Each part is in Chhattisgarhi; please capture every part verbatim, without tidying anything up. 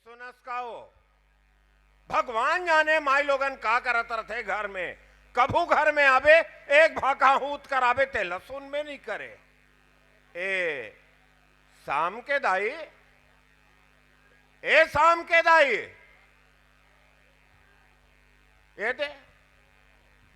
सुनस का हो? भगवान जाने माई लोगन का करत रथे घर में। कभू घर में आबे, एक भाखा हूत कराबे, तेला सुनबे नहीं करे। ए शाम के दाई, ए शाम के दाई, ए दे,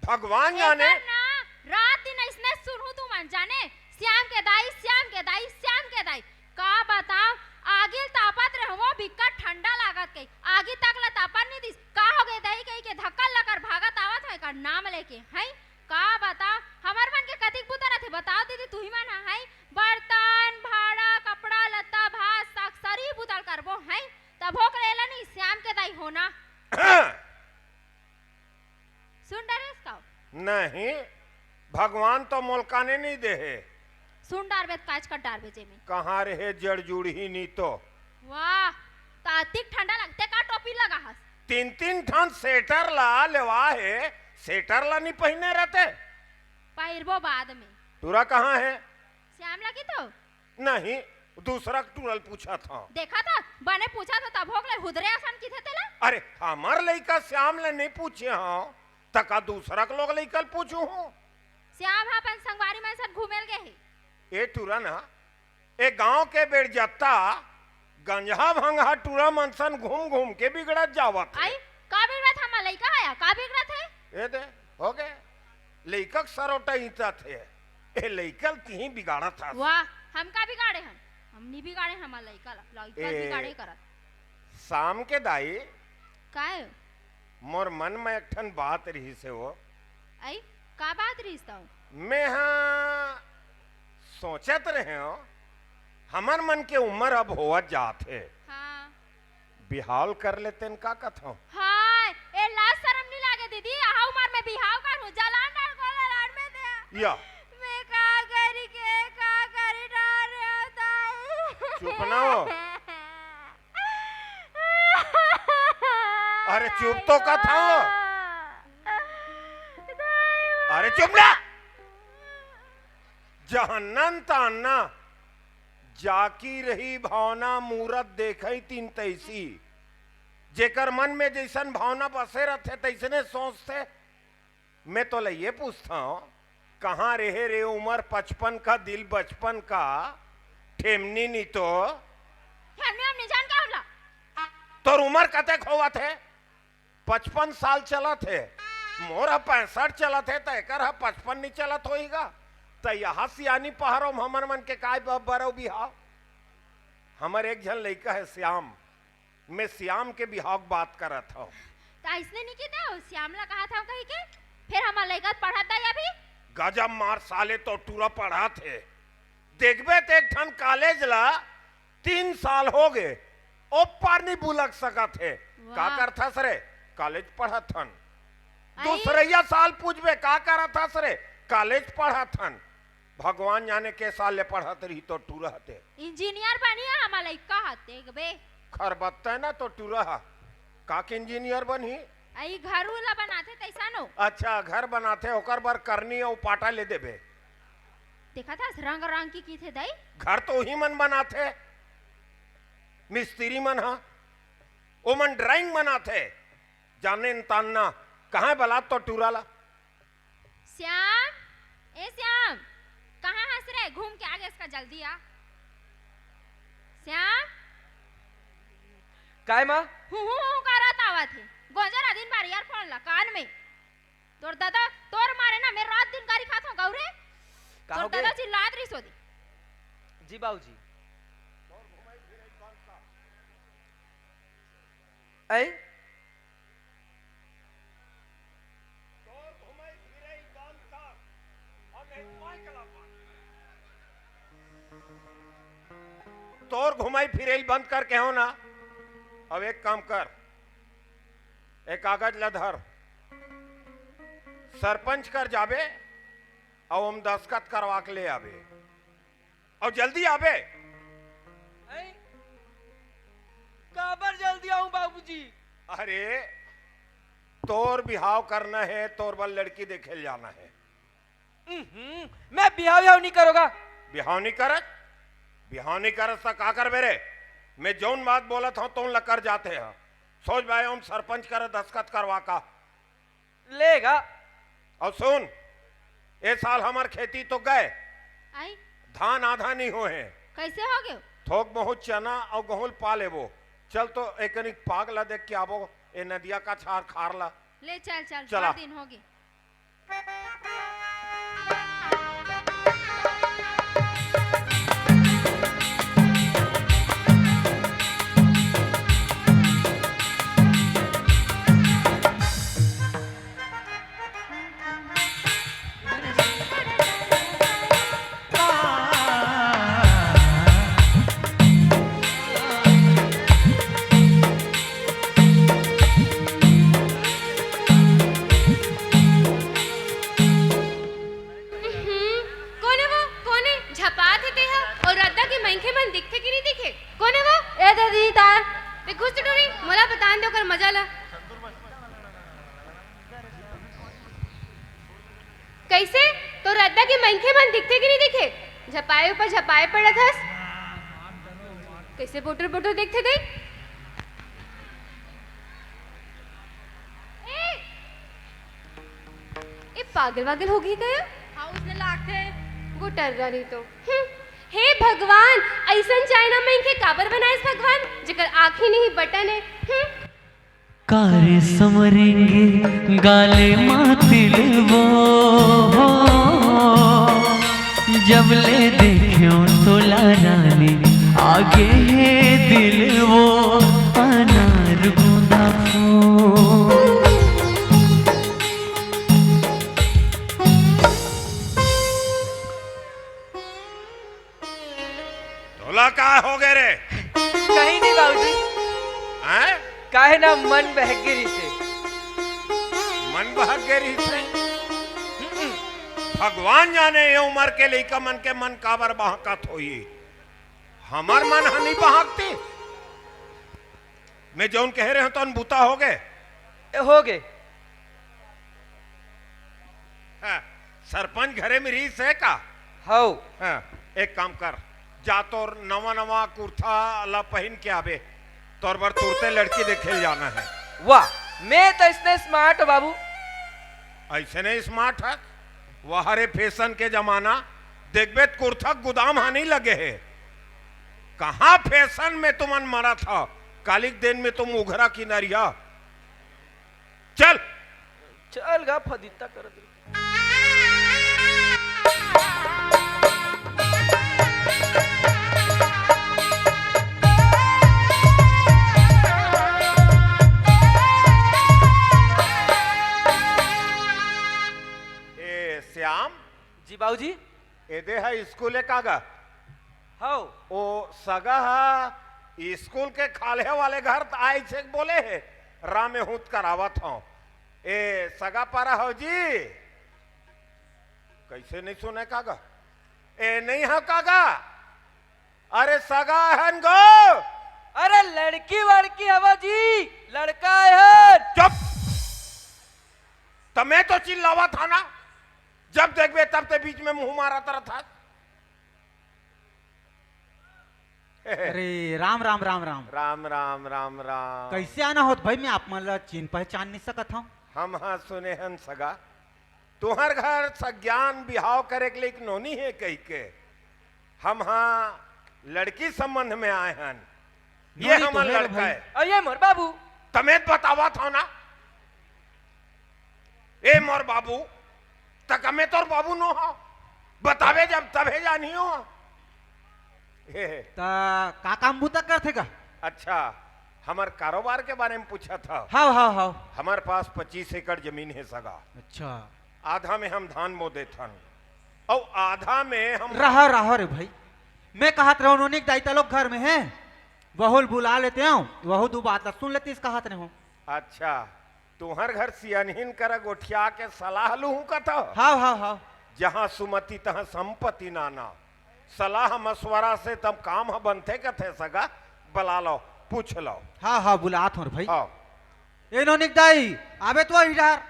भगवान जाने। एकर ना, रात दिन अइसने सुनहूं तुमन जाने, श्याम के दाई, श्याम के दाई, श्याम के दाई। का बताओ, आगी ल तापत रहे हो, बिकट ठंडा लागत कही, आगी तक ल तापत नहीं दिस। का हो गे दाई कही के धक्का लकर भागत आवत हो एकर नाम लेके, हैं? का बताओ, हमर मन के कतिक बुता रथे, बताओ दीदी, तुही मन ह, हैं? बर्तन, भाड़ा, कपड़ा, लत्ता, भात, साग, सरी बुता ल करबो, हैं? तभो के लेला नहीं, श्याम के दाई हो ना। सुन डरेस का? नहीं, भगवान तो मोल काने नहीं दे हे। सुन डारबे त काच कर डारबे जेमे। कहाँ रहे जड़ जुड़ही नी तो। वाह, त अतिक ठंडा लगथे का टोपी लगा हस? तीन तीन ठन सेटर ला लेवा हे, सेटर ला नहीं पहिने रहते। पहिरबो बाद में। टूरा कहाँ है? श्याम लगी तो? नहीं, दूसरा टूरा ल पूछत हंव। देखा था, बने पूछा था तभो के ले हुदरे असन किथे तेला। अरे, हमर लइका श्याम ले नहीं पूछे हंव, त का दूसरा के लोग लइका ल पूछू हूँ? श्याम ह अपन संगवारी मन सन घूमे ल गे हे। ए टूरा ना, ए गांव के बेड़जत्ता गंजहा भंगहा टूरा मन सन घूम घूम के बिगड़त जावत हे। आई, का बिगड़त हे? हमर लइका आया, का बिगड़त हे? ए दे, हो गे, लइका के सरोटा ईंचत हे। ए लइका ल तिही बिगाड़त हस। वाह, हम का बिगाड़े हन? हम नहीं बिगाड़े, हमर लइका ल, लइका ए, बिगाड़े करत। शाम के दाई, काय? मोर मन में एक ठन बात रिहिस हे वो। आई, का बात रिहिस तव? मैं हा सोचत रहे हंव, हमर मन के उम्र अब होवत जात हे। हाँ। बिहाव कर लेतेन का कथव? हाय, ए लाज शरम नहीं लागे दीदी, आहा उम्र में बिहाव करहूं, जलान डार गोला लान में दे। या। मैं का करी के, का करी डार रे दाऊ। चुप ना हो। अरे चुप तो कथव। अरे चुप ना। जहन्नन तान्ना, जाकी रही भावना, मूरत देखई तिन तैसी। जेकर मन में जइसन भावना बसे रथे, तइसने सोचथे। मैं तो ल ये पूछथंव, कहाँ रहे रे उमर पचपन का, दिल बचपन का, ठेमनी नी तो। ठेमनी हमनी जान का होला? तोर उमर कतेक होवत हे? पचपन साल चलत हे, मोर ह पैंसठ चलत हे, त एकर ह पचपन नी चलत होही गा। त यहा सियानी पहारो म हमर मन के काय ब-, बरव बिहाव? हमर एक झन लइका हे श्याम, मैं श्याम के बिहाव के बात करत हव। त अइसने नी किते हो, श्याम ला कहा था कही के, फिर हमर लइका पढ़त हे अभी। गजब मार साले, तो टूरा पढ़त हे। देखबे त एक ठन कॉलेज ला तीन साल हो गे, ओ पार नहीं बुलक सकत हे। का वाह। करथस रे? कॉलेज पढ़त हन। आई। दूसरैया साल पूछबे, का करथस रे? कॉलेज पढ़त हन। भगवान जाने के साल ले पढ़त रही तो टूरा हते। इंजीनियर बनिया हमर लइका ह, देखबे। खरबत्ता ना तो टूरा ह, का के इंजीनियर बनही? आई घर उला बनाथे तैसा नो। अच्छा, घर बनाथे, ओकर बर करनी अउ पाटा ले देबे। देखत हस, रंग रंग की कीथे दाई। घर तो उही मन बनाथे, मिस्त्री मन ह, ओमन ड्राइंग बनाथे। जाने न तान ना, कहाँ बलात तो टूरा ला। श्याम, ए श्याम, कहाँ हस रे? घूम के आ गे इसका, जल्दी आ। श्याम। काय माँ? हूँ, हूँ, हूँ करत आवत हे। गोंजर अदिन बार ईयरफोन ला कान में। तोर दादा, तोर मारे ना, मैं रात दिन गारी खात हूँ, गौरे। का तोर हो गे? दादा चिल्लात रहिस ओदे। जी बाबूजी। ऐ? तोर घुमाई फिरई बंद करके हो ना, अब एक काम कर, एक कागज ला धर, सरपंच कर जाबे, अउ हम दस्तखत करवा के ले आबे। अउ जल्दी आबे। हैं? काबर जल्दी आऊं बाबूजी? अरे, तोर बिहाव करना हे, तोर बर लड़की देखे ल जाना हे। उहुं, मैं बिहाव विहाव नहीं करोगा। बिहाव नहीं करत? बिहाव नहीं करत त का करबे रे? मैं जौन बात बोलत हंव, तौन ल कर जाते हंव। सोच भाई, हम सरपंच करा दस्खत करवा का। लेगा। अउ सुन, ए साल हमर खेती तो गय, आई। धान आधा नइ होहे। कइसे होगे? थोक बहुत चना अउ गहूं ल पा लेबो। चल तो एकनिक पाग ला देख के आबो, ए नदिया का छार खार ला। ले चल, चल, चला। बड़ दिन होगे। हम्म, कोन हे वो? कोन हे? झपात हे तेहा? अउ रद्दा के मनखे मन दिखथे कि नइ दिखे? कोन हे वो? ए दीदी, तार। ते घुस तो टूरी, मोला बतान दे ओकर मजा ला। कइसे? तोर रद्दा के मनखे मन दिखथे कि नइ दिखे? झपाए ऊपर झपाए पड़त हस। कइसे बोटर बोटर देखथे दई? ए, ए पागल वागल हो गई का? हाँ, उसने लागथे। वो टर्रा नहीं तो। हम्म, हे भगवान, अइसन चाइना मनखे काबर बनाइस भगवान, जेकर आँखी नहीं बटन हे। हम्म। कारे समरेंगे गाले मा तिल वो, जब ले देख्यो तोला रानी, आगे हे दिल वो, अनार गूंदा फूल। तोला का होगे रे? कहीं नहीं बाबूजी। हैं? काहे ना मन बहक गे रहिसे। मन बहक गे रहिसे? हम्म। भगवान जाने ये उमर के लइका मन के मन काबर बहकत होही। हमर मन ह नइ बहकतिस। मैं जौन कहे रहेंव तौन बुता होगे? ए, होगे। हाँ, सरपंच घरे में रहिसे का? हव। हाँ, एक काम कर, जा तोर नवा नवा कुर्ता ला पहिन के आबे, तोर बर तुरते लड़की देखे ल जाना हे। वाह, मैं तो अइसने smart हंव बाबू। अइसने smart हे? वाह रे, fashion के जमाना, देखबे त कुर्ता के गुदाम ह नइ लगे हे। कहाँ fashion में तुमन मरत हव? काली के दिन में तुम उघरा किनरिया। चल। चल गा फदित्ता करत रही। ए श्याम। जी बाबूजी। एदे ह स्कूल ए का गा? हव। ओ सगा ह स्कूल के खाल्हे वाले घर त आइस हे बोले हे, राम ए हूत करावत हंव। ए सगा पारा हव जी? कइसे नइ सुने का गा? ए नइ हव का गा? अरे सगा हन गो। अरे लड़की वड़की हव जी, लड़का ए हन। चुप। त मैं तो चिल्लावत हंव ना, जब देखबे तब ते बीच में मुंह मारत रहत हस। अरे राम राम राम राम। राम राम राम राम। कइसे आना होत भाई, मैं आप मन ला चिन्ह पहचान नइ सकत हंव। हम हा सुने हन सगा, तुंहर घर सज्ञान बिहाव करे के लइक नोनी हे कहिके। हम हा लड़की संबंध में आए हन। ये नोनी तो हमर हे रे लड़का भाई। हे। अउ ये मोर बाबू। त मैं बतावत हंव ना। ए मोर बाबू, त का मैं तोर बाबू नो हंव? बताबे जब तभे जानही हो। हे, हे। त का काम बूता करथे का? अच्छा, हमर कारोबार के बारे में पूछत हव? हव, हव, हव। हमर पास पच्चीस एकड़ जमीन हे सगा। अच्छा। आधा में हम धान बो देथन, अउ आधा में हम रहा, रहा रे भाई। मैं कहत रहेंव नोनी के दाई तलोक घर में हे, वहू ल बुला लेतेंव, वहू दू बात ला सुन लेतिस कहत रहेंव। अच्छा, तुंहर घर सियानहिन करा गोठिया के सलाह लूहूं कथव? हव, हव, हव। जहां सुमति तहां संपत्ति नाना। सलाह मशवरा से तब काम ह बनथे कथे सगा। बला लव, पूछ लव। हव, हव, बुलात हंव रे भाई। हव। ए नोनी के दाई, आबे तो इही डहर।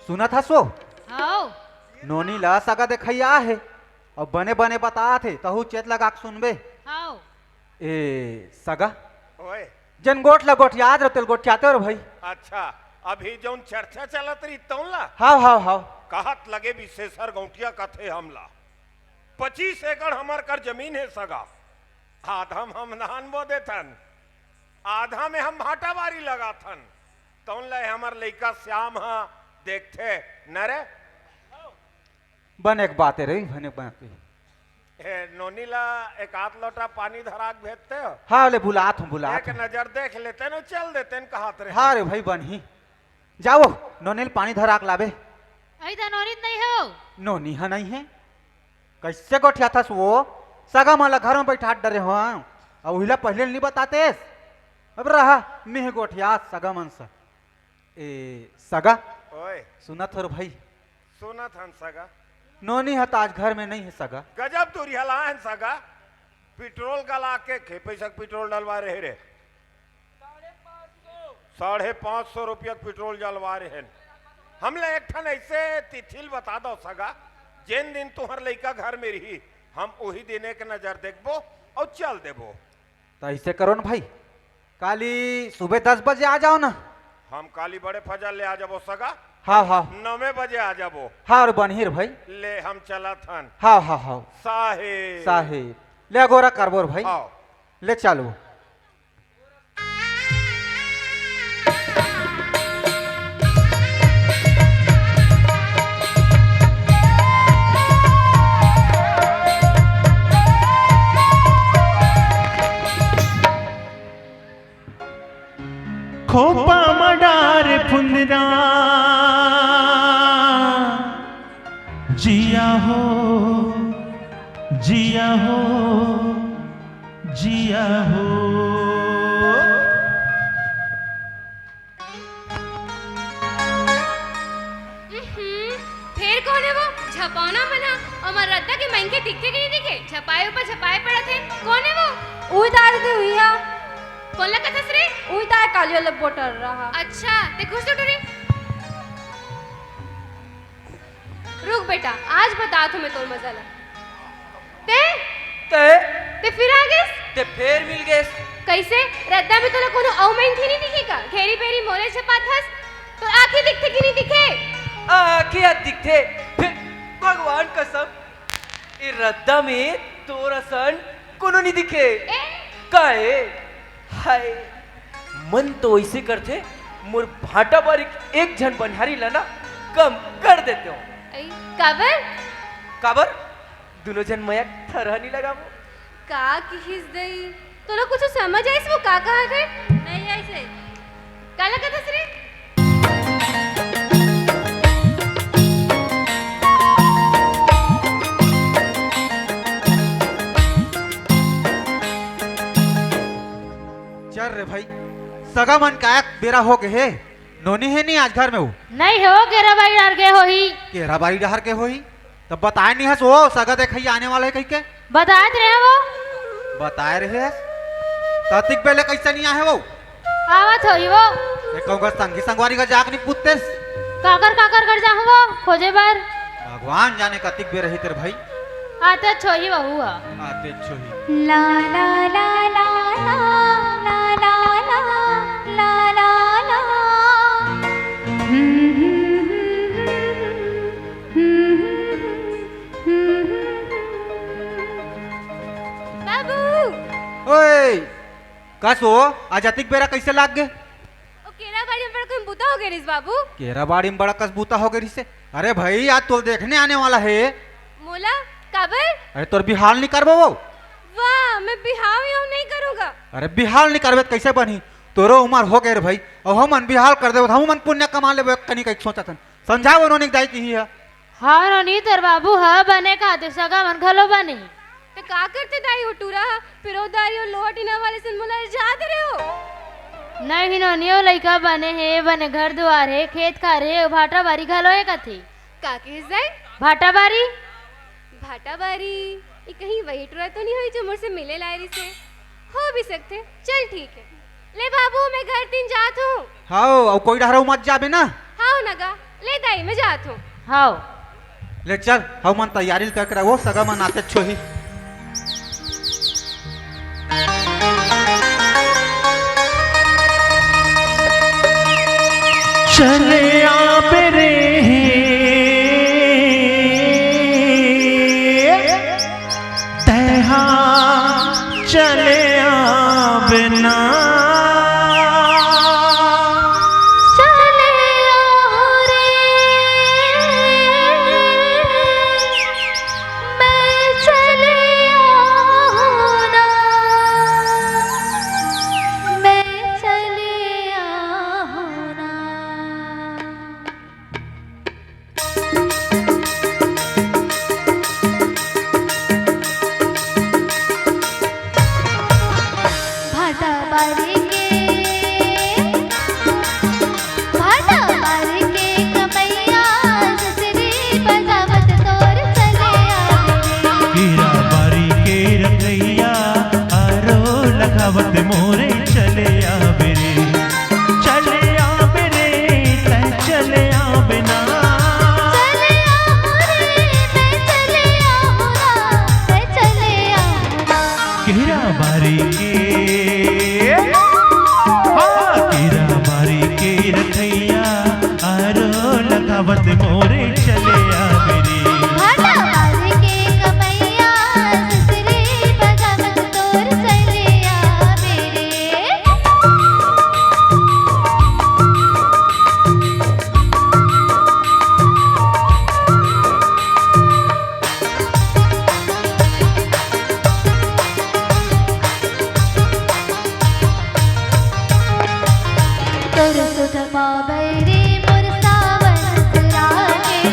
सुनत हस वो? हव। नोनी ला सगा देखइया हे, अउ बने बने बतात हे, तहू चेत लगा के सुनबे। हव। ए सगा, ओए। जेन गोठ ला गोठियात रहे, तेल गोठियाते रहे भाई। अच्छा, अभी जौन चर्चा चलत रही तौन ला? हव, हव, हव। कहत लगे विशेषर गौंटिया कथे हमला। पच्चीस एकड़ हमर कर जमीन हे सगा। आधा म हम धान बो देथन, आधा में हम भाटा बारी लगाथन। तौन ला हमर लइका श्याम ह देखथे न रे। बने के बात हे रे, बने के बात हे। ए, नोनी ला एक आध लोटा पानी धरा के भेजते हो? हाँ, ले बुलात हूँ, बुलात एक हूँ। नजर देख लेते न, चल देते न, कहत रहे। हाँ रे भाई, बनही। जाओ, नोनी ल पानी धरा के लाबे। अई दा नोनी त नहीं हो। नोनी ह नहीं हे। कइसे गोठियाथस वो? सगा मन ला घर में बैठा डरे हो, अउ उहिला पहिले नहीं बतातेस। अब रहा, मेह गोठिया सगा मन से। ए, सगा। ओए। सुनत हो रे भाई? सुनत हन सगा। नोनी ह त आज घर में नहीं हे सगा। गजब दुरिहा लाहन सगा। पेट्रोल गला के खे पैसा के पेट्रोल डलवा रहे रे। साढ़े पाँच सौ रुपया के पेट्रोल डलवा रहे हन। हमला एक ठन ऐसे तिथिल बता दो सगा, जेन दिन तुहर लइका घर में रही, हम उही दिन एक नजर देखबो अउ चल देबो। त ऐसे करो न भाई, काली सुबह दस बजे आ जाओ ना। हम काली बड़े फजर ले आ जाबो सगा। हाँ, हाँ। नवे बजे आ जाबो। हाँ, अउ बनही रे भाई। ले हम चलत हन। हाँ, हाँ, हाँ। साहेब। साहेब। ले अगोरा करबो रे भाई। हाँ। ले चलो। खोपा म डार फुंदरा, जिया हो, जिया हो, जिया हो। उहुं, फेर कोन हे वो? झपौना मन ह। ओमर रद्दा के मनखे दिखथे कि नहीं दिखे? झपाए ऊपर झपाए पड़त हे। कोन हे वो? उही दार दे उही हा। कोन ला कथस रे? उही दार कालियो ले बोटर रहा। अच्छा, ते खुश तो टुरी। रुक बेटा, आज बतात हूँ मैं तोर मजा ला। ते? ते? ते फिर आ गेस? ते फेर मिल गेस। कइसे? रद्दा में तोला कोनो अउ मनखे नहीं दिखे का? घेरी बेरी मोरे झपात हस? तोर आँखी दिखथे कि नहीं दिखे? आँखी ह दिखथे, फेर भगवान कसम, ए रद्दा में तोर असन कोनो नहीं दिखे। ए? काहे? हाय, मन तो वइसे करथे, मोर भाटा बारी के एक झन बनिहारी ला ना कम कर देतेंव। अई, काबर? काबर? दूनों झन मया थरहा नहीं लगाबो। का किहिस दई? तोला कुछ समझ आइस वो का कहत हे? नहीं आइस हे। काला कथस रे? चल रे भाई, सगा मन का बेरा हो गे हे। नोनी हे नहीं आज घर में वो? नहीं हे वो, केरा बारी डहर गे होही। केरा बारी डहर गे होही? तब बताए नहीं हस वो सगा देखइया आने वाला हे कहिके? बताए त रहे वो। बताए रहे हस? त अतिक बेले कइसे नहीं आहे वो? आवत होही वो। ए कहूँ का संगी संगवारी का जाके नहीं पूछतेस? काकर काकर कर जाहूँ वो खोजे बर। भगवान जाने कतिक बेर रही तेरे भाई। आते छोही वहू हा। आते छोही। ला ला ला ला ला ला ला ला ला ला। बाबू। ओए, कस हो? आज अतिक बेरा कइसे लाग गे? ओ केरा बाड़ी में बड़ा कस बुता हो गे रिस बाबू। केरा बाड़ी में बड़ा कस बुता हो गे रिस हे। अरे भाई, आज तोर देखने आने वाला हे। मोला? काबर? अरे तोर बिहाव नहीं करबो वो। वाह, मैं बिहाव ही नहीं करूँगा। अरे बिहाव नहीं करबे त कइसे बनही? तोरो उमर हो गे रे भाई। अउ हमन बिहाव कर देबो त हमू मन पुण्य कमा लेबो, एक कनी कइके सोचत हन। समझाओ नोनी के दाई किही हे। हाँ नोनी, तोर बाबू ह बने कहाथे, सगा मन घलो बने। त का करते दाई हो टूरा ह? फिर ओ दारी ओ लोहा टीना वाले सन मोला रिझा दे रहे हो। नहीं नोनी, ओ लइका बने हे, बने घर दुआर हे, खेत खार हे, अउ भाटा बारी घलो हे कथे। का किहिस दाई? भाटा बारी। भाटा बारी? ये कहीं वही टूरा तो नहीं होही जो मोर से मिले लाए रिस हे? हो भी सकथे। चल ठीक हे। ले बाबू, मैं घर दिन जात हूँ। हाव, अउ कोई डहर मत जाबे ना। हाव नगा। ले दाई, मैं जात हूँ। हव। ले चल, हमन तैयारी ल करके रहो, सगा मन आते छोही। चले आबे रे, तैहा चले आबे ना। चले आहो रे, मैं चले आहूँ ना, मैं चले आहूँ ना। भाटा बारी के, भाटा बारी के कमैया, सुसरी बजावत तोर चले आबे रे। कीरा बारी के रखैया, आरो लगावत मोरे चले आबे रे। चले आबे रे, तैं चले आबे ना। चले आहूँ रे, मैं चले आहूँ ना, मैं चले आहूँ ना। केरा बारी के, हाँ, केरा बारी के रखैया, आरो लगावत मोरे चले आबे रे। भाटा बारी के कमैया, सुसरी बजावत तोर चले आबे रे। तोर सुधमा बैरी मोर सावन सुरागे।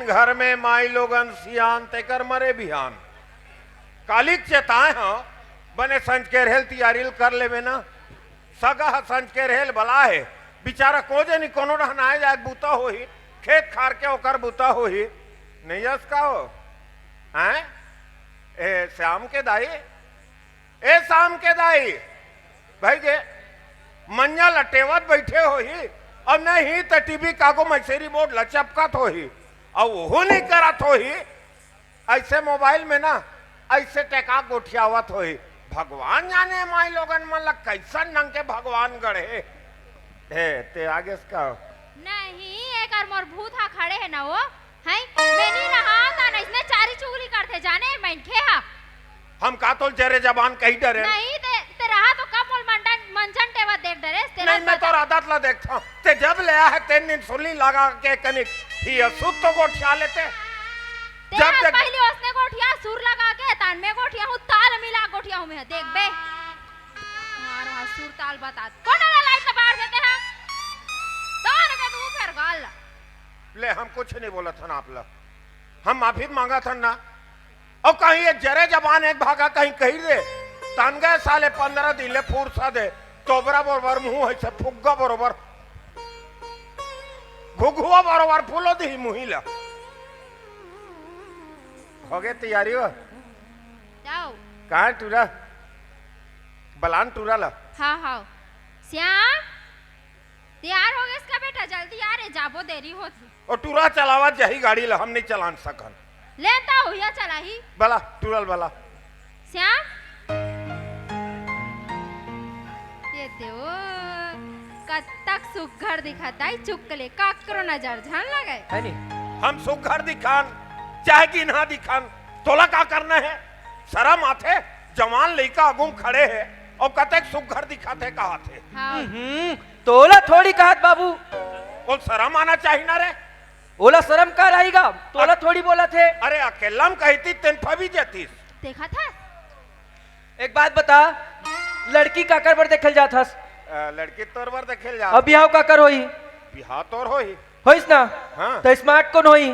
घर में माई लोगन सियान, तेकर मरे बिहान। कालिक चेताए हंव, बने संझ के रेहे ल तियारी ल कर लेबे न। सगा ह संझ के रेहे ल बला हे, बिचारा को जनी कोनो डहन आए जाए के बूता होही, खेत खार के ओकर बूता होही। नइ अस का हो? हैं? ए, श्याम के दाई, ए श्याम के दाई, भाई के मंजा ल टेवत बइठे होही, अउ नहीं त टीवी कागो मैसेरी बोर्ड ल चपकत होही, अउ ओहू नइ करत होही। अइसे मोबाइल में ना, अइसे टेका गोठियावत होही। भगवान जाने माई लोगन मन ल कइसन नंग के भगवान गढ़े। हे, ते आगेस का? नहीं, एकर मोर भूत हा खड़े हे ना वो। हैं? मैं नहीं रहा, त अइसने चारी चुगली करथे, जाने, मनखे हा। हम का तोल जरे जबान कही डरे? नहीं, ते, ते रहा तो कब मोल मंडन, मंजन टेवत देख डरेस, तेला नहीं, मैं पता। तोर आदत ला देखथंव। ते जब ले आए हे, तेन दिन सुली लगा के कनिक ही असुत तो गोठिया लेते। ते जब आज देख पहली ओसने गोठिया, सुर लगा के, तान में गोठिया हूँ, ताल मिला गोठिया हूँ मैं, देख बे। मार हा सुर ताल बता। कोन वाला लाइट ला बार देते हैं? तोर के दू फेर गाल ला। ले, हम कुछ नहीं बोलत हन आप ला। हम माफी मांगत हन ना। अउ कहीं ये जरे जबान एक भागा कहीं कही दे, तन गए साले पंद्रह दिन ले फुरसा दे, तोबरा बरोबर मुंह है से फुग्गा बरोबर, घुघुआ बरोबर फूलो दी मुही ला। हो गए तैयारी हो? जाओ। कहाँ टूरा? बलान टूरा ला। हाँ, हाँ। श्याम, तैयार हो गए इसका बेटा, जल्दी आ रे, जाबो देरी होत हे। ओ टूरा चलावत जाही गाड़ी ला, हम नहीं चलान सकन। ले ता हुइया चलाही। बला, टूरल बला। श्याम, ये देव, कतक सुघर दिखत आई चुकले, काकरो नजर झन लगे। है नी? हम सुघर दिखान, चाहे गिन्हा दिखान, तोला का करना है? शरम आथे, जवान लइका आगू म खड़े हे, अउ कतेक सुघर दिखत हे, कहत हे। हाँ। हम्म, तोला थोड़ी कहत बाबू। बोल, शरम आना चाहिए ना रे। ओला शरम का रही गा? तोला अ- थोड़ी बोलत हे। अरे, अकेला म कहिती तेन फबी जतिस। देखत हस? एक बात बता, लड़की काकर बर देखे ल जात हस? अ, लड़की तोर बर देखे ल जात। अब बिहाव काकर होही? बिहाव तोर होही। होइस ना? हाँ। त smart कोन होही?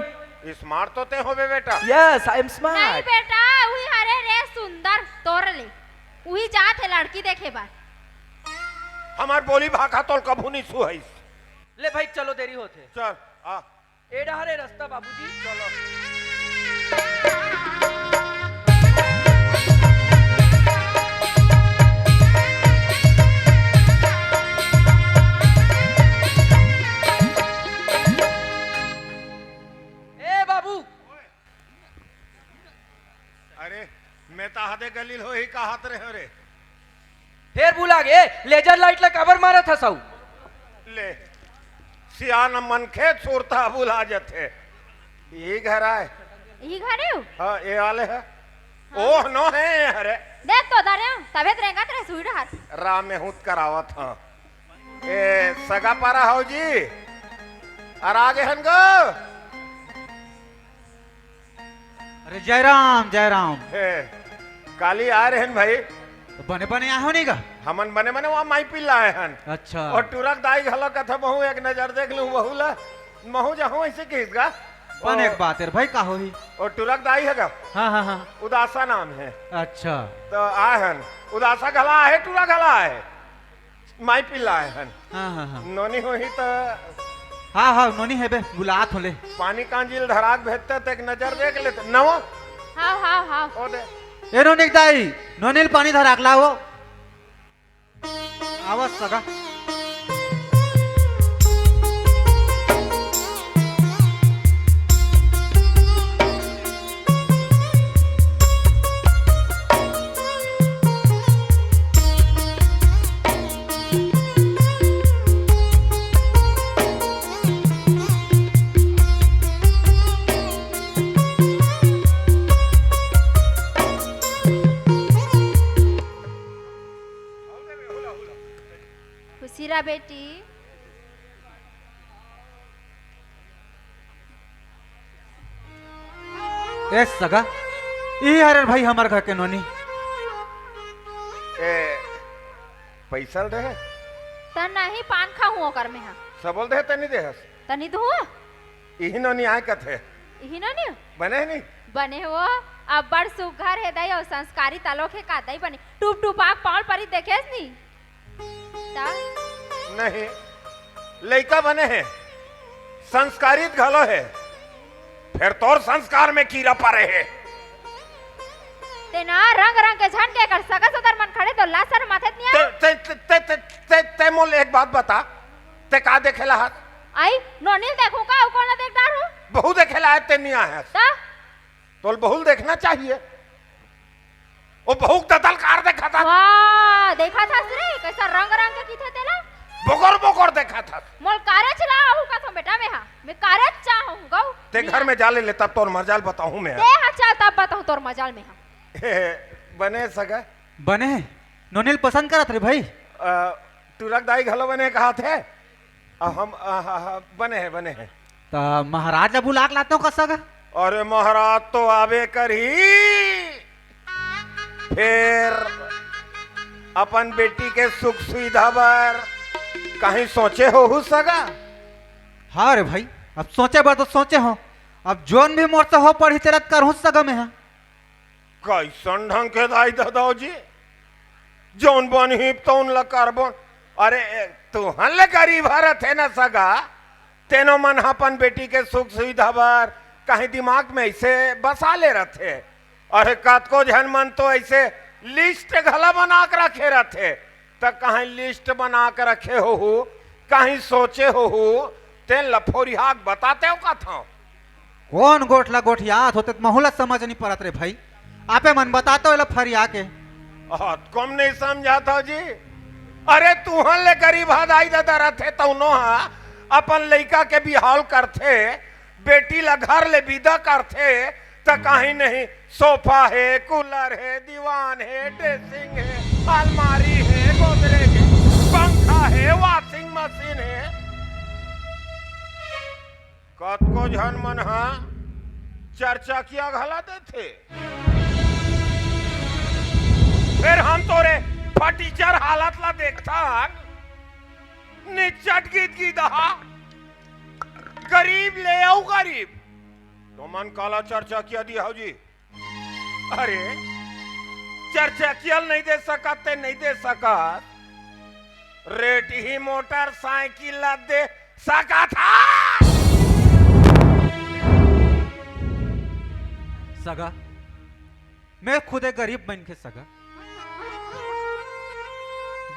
Smart तो ते होबे बेटा। Yes, I am smart। नहीं बेटा, उही हरे रे सुंदर तोर ले। उही जात हे लड़की देखे बर। हमर बोली भाखा तोल कभू नहीं सुहाइस। ले भाई, चलो, देरी होत हे। चल, आ। ए डहर ए रस्ता बाबूजी। चलो। ए बाबू। अरे, मैं तो आधे गलील होही कहत रहे रे। फेर भुला गे, laser light ला काबर मारत हस अउ? ले, सियान मनखे सुरता भुला जथे। ई घर आय। ई घर हे? हाँ, ए वाले हे। हाँ। ओह, नो हे, अरे। देख तो दरे, तबे त रेंगत रहे सुई डहर। राम में हूत करावत, हाँ। ए, सगा पारा हव जी? अरे आगे हन गो। अरे जयराम, जयराम। हे, काली आए रहेन भाई। तो बने बने आए हो नहीं गा? हमन बने बने वहाँ माई पिल्ला आए हन। अच्छा। अउ टुरक दाई घलो कथे, "महू एक नजर देख लूँ बहू ला।" महू जाहूँ ऐसे कहिस गा। बने ओ, एक बात हे भाई, का होही? अउ टुरक दाई हे गा। हाँ, हाँ, हाँ। उदासा नाम हे। अच्छा। तो आए हन। उदासा घला आहे, टुरा घला आहे। माई पिल्ला आए हन। हाँ, हाँ, हाँ। नोनी होही त हाँ, हाँ, नोनी हे बे, बुलात हों ले। पानी कांजिल धराक भेजते, त एक नजर देख लेते। नवा? हाँ, हाँ, हाँ। ओ दे। ए नोनी के दाई, नोनी ल पानी धराक लाओ। आवत सगा। खुशी रह बेटी। ए सगा, ई हरे भाई हमर घर के नोनी। ए, पैसा ल दे हे? त नहीं, पान खाहूँ ओकर में हा। सबो ल दे हे, तनी दे हस? तनी तो हुआ? इही नोनी आए कथे। ही ना नी? बने हे नी? बने हे वो, अब्बड़ सुघर हे दाई, अउ संस्कारी तलोक हे का दाई बने। टूप टूप आँख पाँव परी देखेस नी? ता? नहीं, लइका बने हे, संस्कारित घलो हे, फेर तोर संस्कार में कीरा परे हे। ते ना रंग रंग के झन के कर सगा सदर मन खड़े तो ला शरम आथे नी ते, आय? ते, ते, ते, ते, ते, ते मोल एक बात बता, ते का देखेला हस? आई, नोनी ल देखूं का, अउ कोन देख डारहूं? बहू देखेला हे, ते नी आय हस। ता? तोल बहू ल देखना चाहिए। वो बहू के दतल कार देखा था। वाह, देखा था रे, कैसा रंग रंग के किथे तेला। बोकर बोकर देखा था। मोल कारेच ला आहू का तो बेटा में हा, मैं कारेच चाहूं गऊ। ते घर में जा ले, ले तब तोर मजाल बताहूं मैं हा। ते हा चल तब बताहूं तोर मजाल में हा। बने सगा? बने हे। नोनी ल पसंद करत रे भाई। अ, टुरक दाई घलो बने कहा थे। अ, हम, अ, ह, ह, बने हे, बने हे। त महाराज ला बुला के लातेंव का सगा? अरे महाराज तो आबे करही। फेर अपन बेटी के सुख सुविधा बर कहीं सोचे होहू सगा? हाँ रे भाई, अब सोचे बर तो सोचे हों, अब जोन भी मोर से हो पड़ही तेला करहूं सगा में हा। कैसन ढंग के दाई ददाऊ जी, जौन बनही तौन ल करबो। अरे, तुहन ले गरीब हर थे न सगा, तेनो मन ह अपन बेटी के सुख सुविधा बर कहीं दिमाग में ऐसे बसा ले रथे। अरे, कतको झन मन तो ऐसे लिस्ट घला बना के रखे रथे, त कहीं लिस्ट बना के रखे होहू, कहीं सोचे होहू, तेन ल फोरिहा के बतातेंव कथंव। कोन गोठ ला गोठियात होते त महू ला समझ नहीं परत रे भाई। आपे मन बतातेंव एला फरिया के। अतको म नहीं समझात हव जी। अरे तुहन ले गरीब हा दाई ददा रथे तउनो हा अपन लइका के बिहाव करथे, बेटी ला घर ले बिदा करथे, त कहीं नहीं सोफा हे, कूलर हे, दीवान हे, ड्रेसिंग हे, अलमारी हे, गोदरेज हे, पंखा हे, वाशिंग मशीन हे। कतको झन मन ह चरचकिया घला देथे। फेर हम तोरे फटीचर हालत ला देखथन, निच्चट गिदगिदहा, गरीब ले अउ गरीब। तुमन काला चरचकिया दिहव जी? अरे, चरचकिया ल नहीं दे सकत ते नहीं दे सकत, रेटही मोटरसाइकिल ला दे सकत हा। सगा, मैं खुदे गरीब मनखे सगा,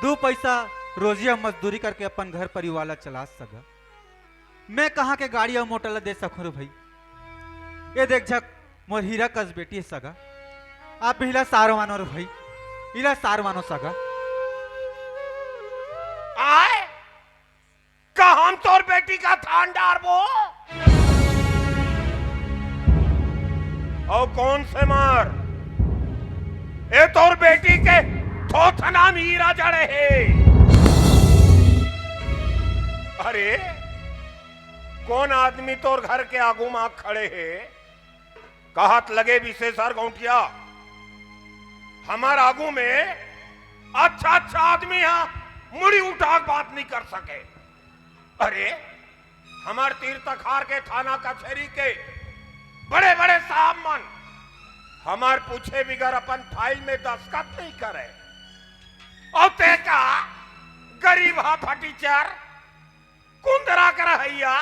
दू पैसा रोजिया मजदूरी करके अपन घर परिवार ला चला सगा। मैं कहाँ के गाड़ी अउ मोटर ला दे सकहूं रे भाई? ये देख झक, मोर हीरा कस बेटी हे सगा। आप इला सार मानो रे भाई, इला सार मानो सगा। आय, का हम तोर बेटी का थान डारबो? अउ कोन से मार? ए तोर बेटी के थोथना म हीरा जड़े हे। अरे, कोन आदमी तोर घर के आगू म खड़े हे? कहत लगे बिसेसर गौंटिया, हमर आगू में अच्छा अच्छा आदमी हा मुड़ी उठा के बात नहीं कर सके। अरे, हमर तीर तखार के थाना कचहरी के बड़े बड़े साहब मन हमर पूछे बिगर अपन फाइल में दस्तखत नहीं करे। अउ ते का गरीब हा फटीचर, कुंदरा कर हैया,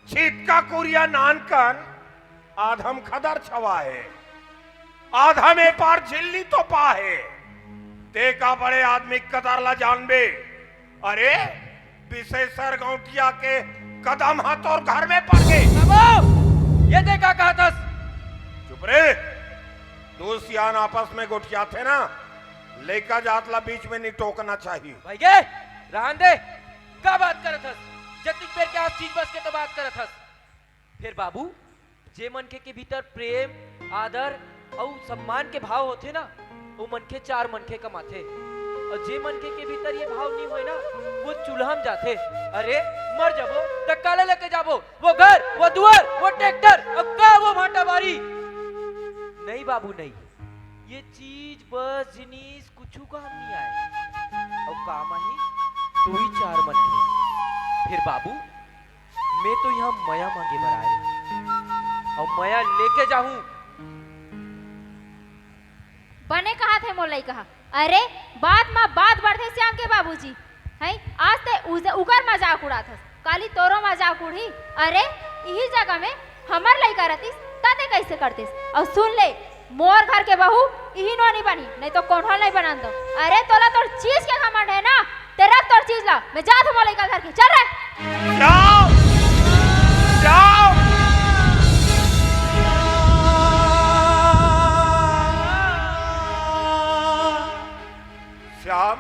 छितका कुरिया नानकन, आधम खदर छवा हे, आधम ए पार झिल्ली तो पा हे। ते का बड़े आदमी कदर ला जानबे? अरे, बिसेसर गौंटिया के कदम हा तोर घर में पड़ गे। बाबू, ये ते का कहत हस? चुप रे, दू सियान आपस में गोठियाथे ना, लइका जात ला बीच में नहीं टोकना चाहिए। भाई गे, रहन दे, का बात करत हस? जतिक बेर के आज चीज बस के तो बात करत हस। फेर बाबू, जे मनखे के भीतर प्रेम, आदर अउ सम्मान के भाव होथे ना, वो मनखे चार मनखे कमाथे। अउ जे मनखे के भीतर ये भाव नहीं होय ना, वो चूल्हा में जाथे। अरे, मर जाबो, त काला लेके जाबो? वो घर, वो दुआर, वो ट्रैक्टर, अउ का वो भाटा बारी? नहीं बाबू, नहीं। ये चीज बस जिनिस कुछु काम नहीं आय। अउ काम आही, तू ही चार मनखे। फेर बाबू, मैं तो यहाँ मया मांगे बर आए हूँ। अउ मैं लेके जाहूं। बने कहत हे मोर लइका ह। अरे, बात म बात बढ़थे श्याम के बाबूजी। हैं, आज ते उज-, उकर मजाक उड़ाथस, काली तोरो मजाक उड़ही। अरे, इही जगह में हमर लइका रहतिस, त ते कइसे करतिस? अउ सुन ले, मोर घर के बहू इही नोनी बनही, नहीं तो कोनो नहीं बनन दो। अरे, तोला तोर चीज के घमंड हे ना, ते रख तोर चीज ला, मैं जात हूं मोर लइका घर के, चल रे। जाओ, जाओ। श्याम,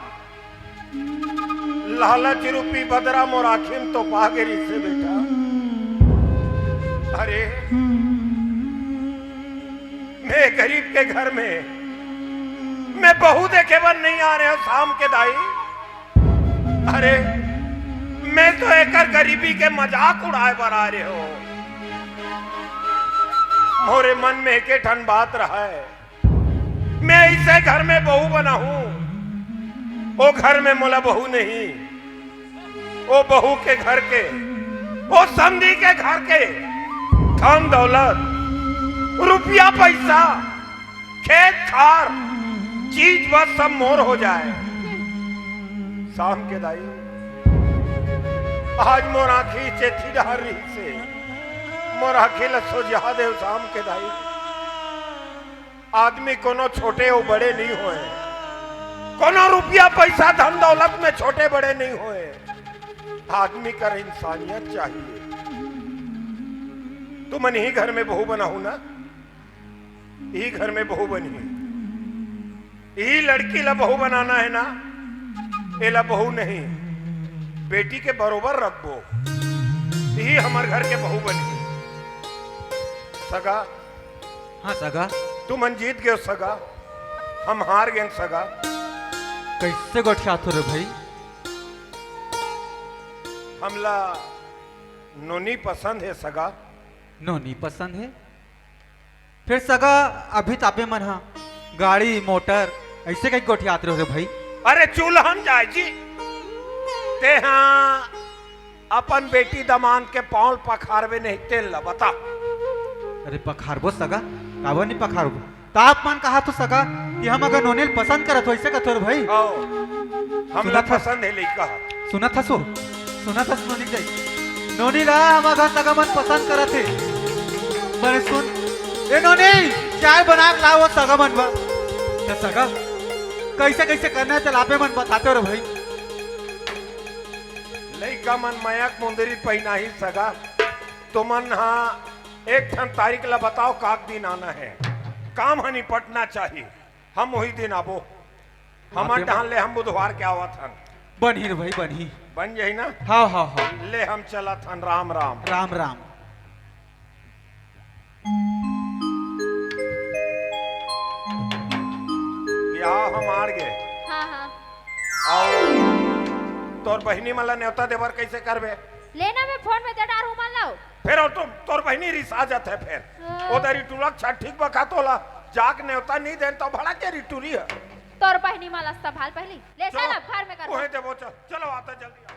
लालच रूपी बदरा मोर आँखी म तो पा गे रिहिसे बेटा। अरे, मैं गरीब के घर में, मैं बहू देखे बर नहीं आ रहे हो श्याम के दाई। अरे, मैं तो एकर गरीबी के मजाक उड़ाए बर आ रहे हो। मोरे मन में एके ठन बात रहा है, मैं अइसे घर में बहू बनाहूं, ओ घर में मोला बहू नहीं, ओ बहू के घर के, ओ समधी के घर के धन दौलत, रुपया पैसा, खेत खार, चीज बस सब मोर हो जाए। श्याम के दाई, आज मोर आँखी चेथी डहर रिहिसे, मोर आँखी ल सोझा देव श्याम के दाई। आदमी कोनो छोटे अउ बड़े नहीं होय, कोनो रुपया पैसा धन दौलत में छोटे बड़े नहीं होय। आदमी कर इंसानियत चाहिए। तुमन इही घर में बहू बनाहू ना, इही घर में बहू बनही। इही लड़की ला बहू बनाना है ना, एला बहू नहीं, बेटी के बरोबर रखबो। इही हमर घर के बहू बनही। सगा, हाँ सगा। तुमन जीत गेव सगा, हम हार गेन सगा। कइसे गोठियाथो रे भई? हमला नोनी पसंद हे सगा। नोनी पसंद हे? फेर सगा, अभी तापे मन हा गाड़ी मोटर अइसे कहि गोठियात रहो रे भई। अरे चूल्हा म जाय जी, तेहा अपन बेटी दमांद के पांव ल पखारबे नहीं, तेन ल बता। अरे पखारबो सगा, काबर नहीं पखारबो? त आप मन कहा तो सगा कि हम अगर नोनी ल पसंद करत हो, अइसे कथो रे भई। आओ, हमला सुनत हस? पसंद हे लइका ह। सुनत हस वो? सुनत हस नोनी के जाई? नोनी ला हमर घर सगा मन पसंद करत हे। बने सुन, ए नोनी, चाय बना के लाओ सगा मन बर। त सगा, कइसे कइसे करना हे, चल आपे मन बताते हो रे भई। लइका मन मया के मुंदरी पहिनाही सगा। तुमन हा एक ठन तारीख ला बताओ, काक दिन आना हे, काम ह निपटना चाही। हम उही दिन आबो। हमर बाते डहान ले हम बुधवार के आवत हन। बनही रे भई, बनही। बन जाही ना? हाव, हाव, हाव। ले हम चलत हन, राम राम। राम राम। बिहाव हम आड़ गे। हाँ, हाँ। अउ तोर बहिनी मन ला नेवता देबर कइसे करबे? लेना मैं फोन में दे डार हूँ मन लाओ। फेर ओ तो तोर बहिनी रिसा जाथे फेर। हाँ। ओ दरी टुलक छठ ठीक बखा तोला जाके नेवता नहीं देन तो भड़क गे रिटुरी ह। तोर बहिनी मन ला संभाल पहिली। ले चलो, चल अब घर में कर। उहे देबो, चल, चलो आता जल्दी आ।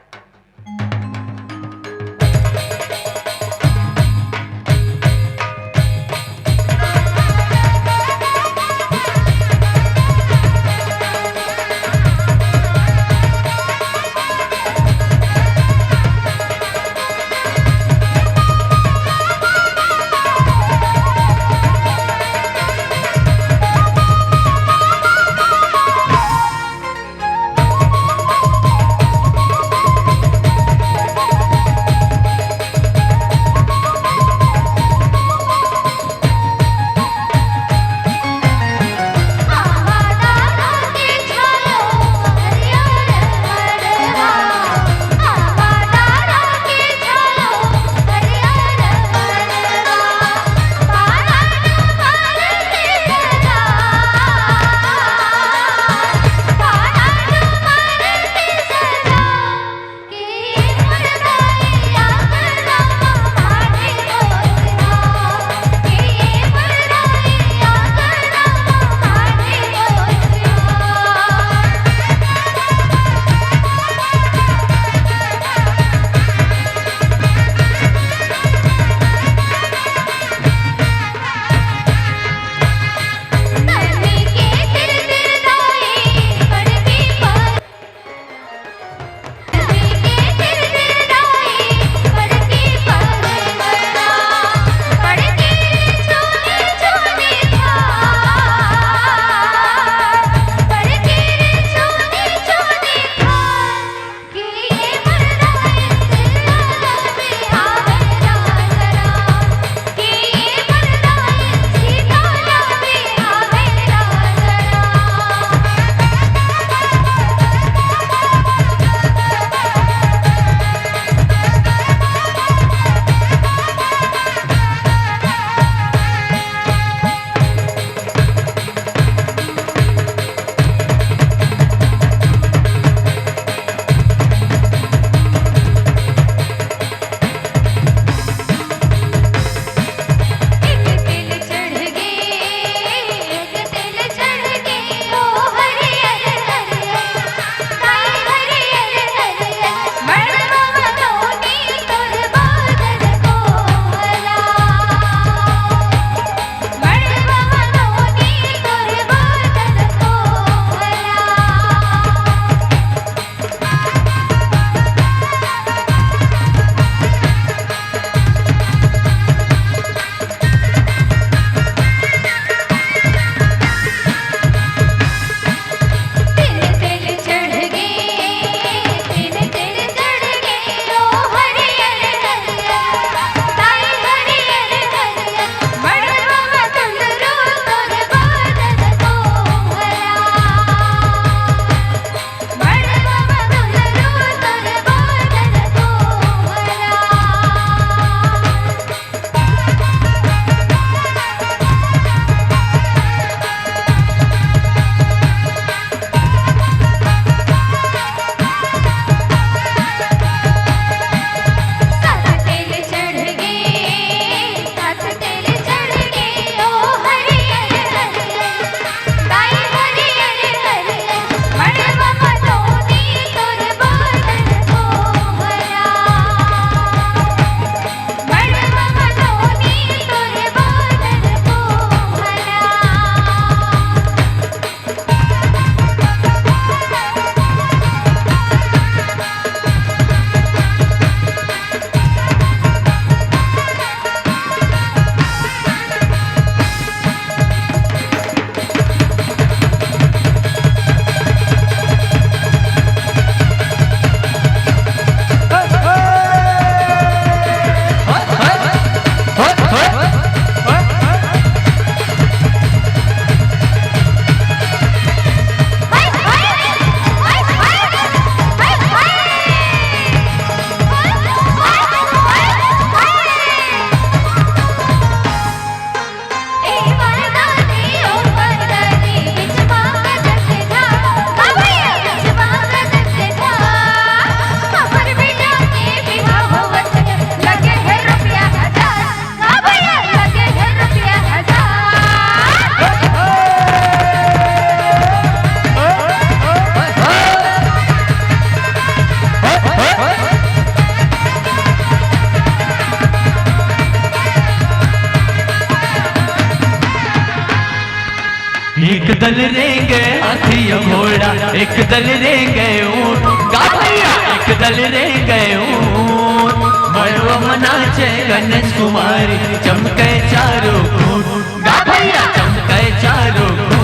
एक दल रेंगे हाथी अउ घोड़ा, एक दल रेंगे ऊंट। गा भैया। एक दल रेंगे ऊंट, मड़वा म नाचे गणेश कुमारी, चमके चारों खूंट। गा भैया, चमके चारों खूंट।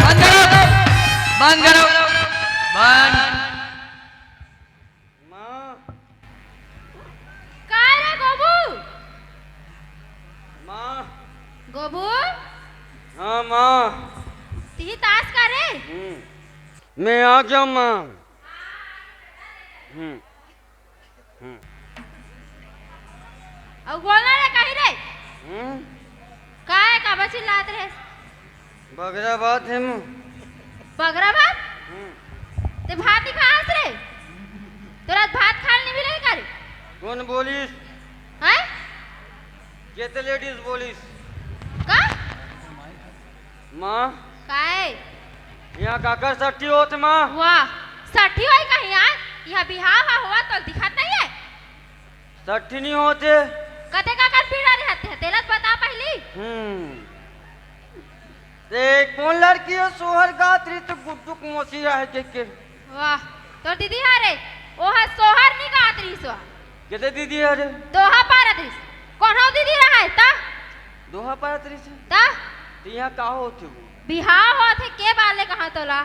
बंद करो, बंद करो, बंद। माँ। का रे गोबू? माँ। गोबू? हाँ, माँ। तिही तास का रे? हम्म। मैं आ गया, माँ। हम्म। हम्म। अउ बोलना रे, कहीं रे? हम्म? का है, काबर चिल्लात रे? बगरा बात है, माँ। बगरा बात? हम्म। ते भात नहीं खास रे? तोला भात खाल नहीं मिले का रे? कौन बोलिस? हैं? केते लेडीज बोलिस? का? माँ। काय? यहाँ काकर सट्ठी होत, माँ? वाह, सट्ठी होई कहीं यार? यहाँ बिहाव हा हुआ तो दिखत नहीं है? सट्ठी नहीं होते। कते काकर पीड़ा रहते हैं, तेला तो बता पहली। हम्म। ते कौन लड़की है, सोहर गात रही तो गुड्डू के मौसी रहे के, के? वाह, तोर दीदी हा रे, ओहा सोहर नहीं गात रही सो। केते दीदी हा रे? दोहा पारत रही। कौन हो दीदी रहा है, ता? दोहा पारत रही से? ता? तो यहाँ का होते वो? बिहाव होत है, के बाले कहा तोला?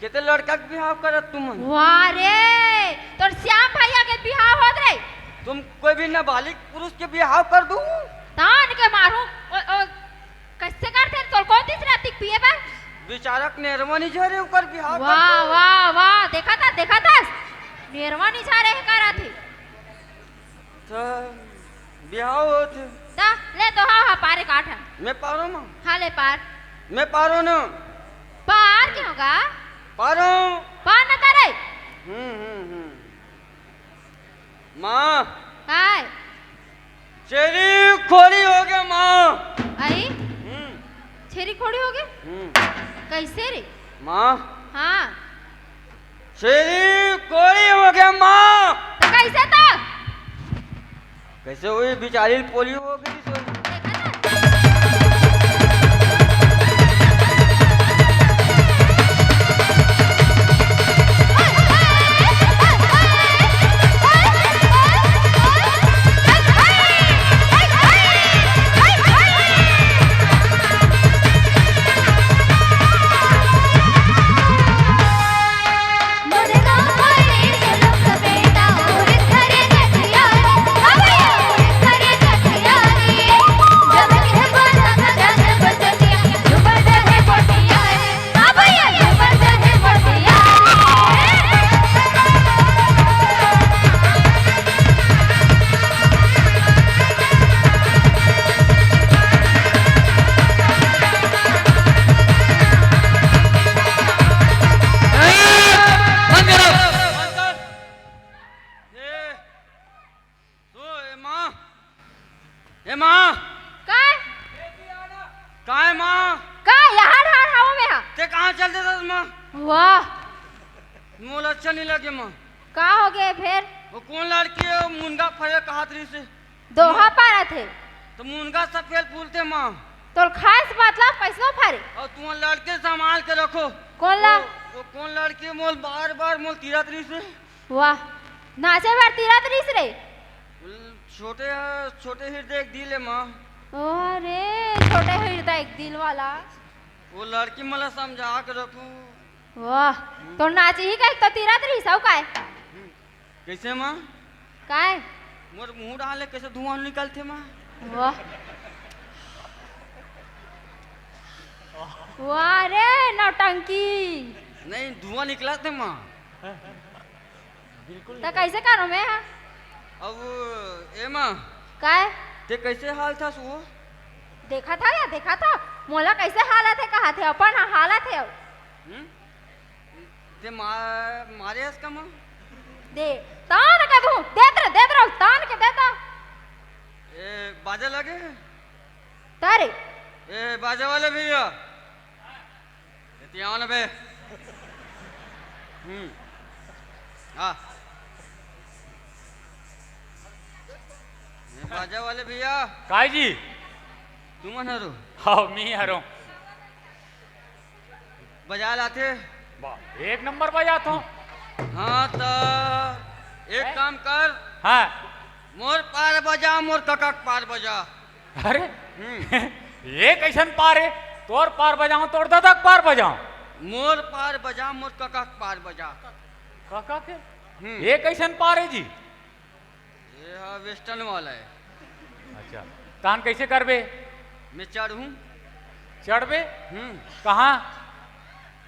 केते लड़का के बिहाव करत तुमन? वाह रे, तोर श्याम भैया के बिहाव होत रे। तुम कोई भी नाबालिग पुरुष के बिहाव कर दूं? तान के मारू। ओ, ओ, कैसे करथे? तोर कौन तीसरा तिक पिए बर? बेचारा के नेरवा नहीं झरे, ओकर बिहाव कर वाह, दूं। वाह, वाह, देखा था, देखा था। नेरवा नहीं झरे करा थे। त बिहाव होत हे। त ले तो हा, हा, पारे काट हा। मैं पारो माँ। हाँ, ले पार। मैं पारो ना। पार के होगा? पारो। पार न करे। हम्म, हम्म, हम्म। माँ। काय? छेरी खोरी हो गया माँ। आई? हम्म। छेरी खोरी हो गया? हम्म। कैसे रे? माँ। हाँ। छेरी खोरी हो गया माँ। तो कैसे तो? कैसे हुई? बिचारी पोलियो हो गई। ए, सो, ए माँ, ए माँ। काय? काय माँ? का यहाँ ढार हवो में हा? ते कहाँ चल देता माँ? वाह। मोला अच्छा नहीं लगे माँ। का हो गए फिर? वो कौन लड़की है, वो मुनगा फरे कहात रही से? दोहा पारत हे। तो मुनगा सफेद फूलते माँ। तोर खास मतलब कैसनो फरे? और तुम लड़के संभाल के रखो। कौन ला? वो, वो कौन लड़की मोल बार बार मोल तीरत रही से? वाह, नाचे बर तीरत रहिस रे। छोटे ह-, छोटे हृदय एक दिल है माँ। अरे, छोटे हृदय एक दिल वाला। वो लड़की मला समझा के रखू। वाह, तो नाची ही कहे तो तीरत रहिस, अउ काय? कैसे माँ? काय? मोर मुंह डाले कैसे धुआं निकलथे माँ? वाह। वाह रे, नौटंकी। नहीं, धुआं निकलथे माँ। त कैसे करो मैं हा? अब ए माँ। काय? ते कैसे हाल था सो? देखा था या देखा था? मोला कैसे हालत है कहा थे, अपन हा हालत है। हम्म? ते मा-, मारे हस का माँ? दे, तान के दू, देत रह, देत रह, तान के देता। ए, बाजा लगे? तारे। ए, बाजा वाले भैया, एती आओ ना बे। हम्म। हाँ। ए, बाजा वाले भैया। काय जी? तुमन हरो? हाँ, मी हरो। बजा लाथे। वाह, एक नंबर बजात हो। हाँ, त एक हैं? काम कर। हाँ। मोर पार बजा, मोर कका के पार बजा। अरे, हम्म। ये कैसन पार है? तोर पार बजाऊं, तोर दादा के पार बजाऊं? मोर पार बजा, मोर कका के पार बजा। कका के? हम्म। ये कैसन पार है जी? ये हा वेस्टर्न वाला है। अच्छा, तहन कैसे करबे? मैं चढ़ूं। चढ़बे? हम्म। कहाँ?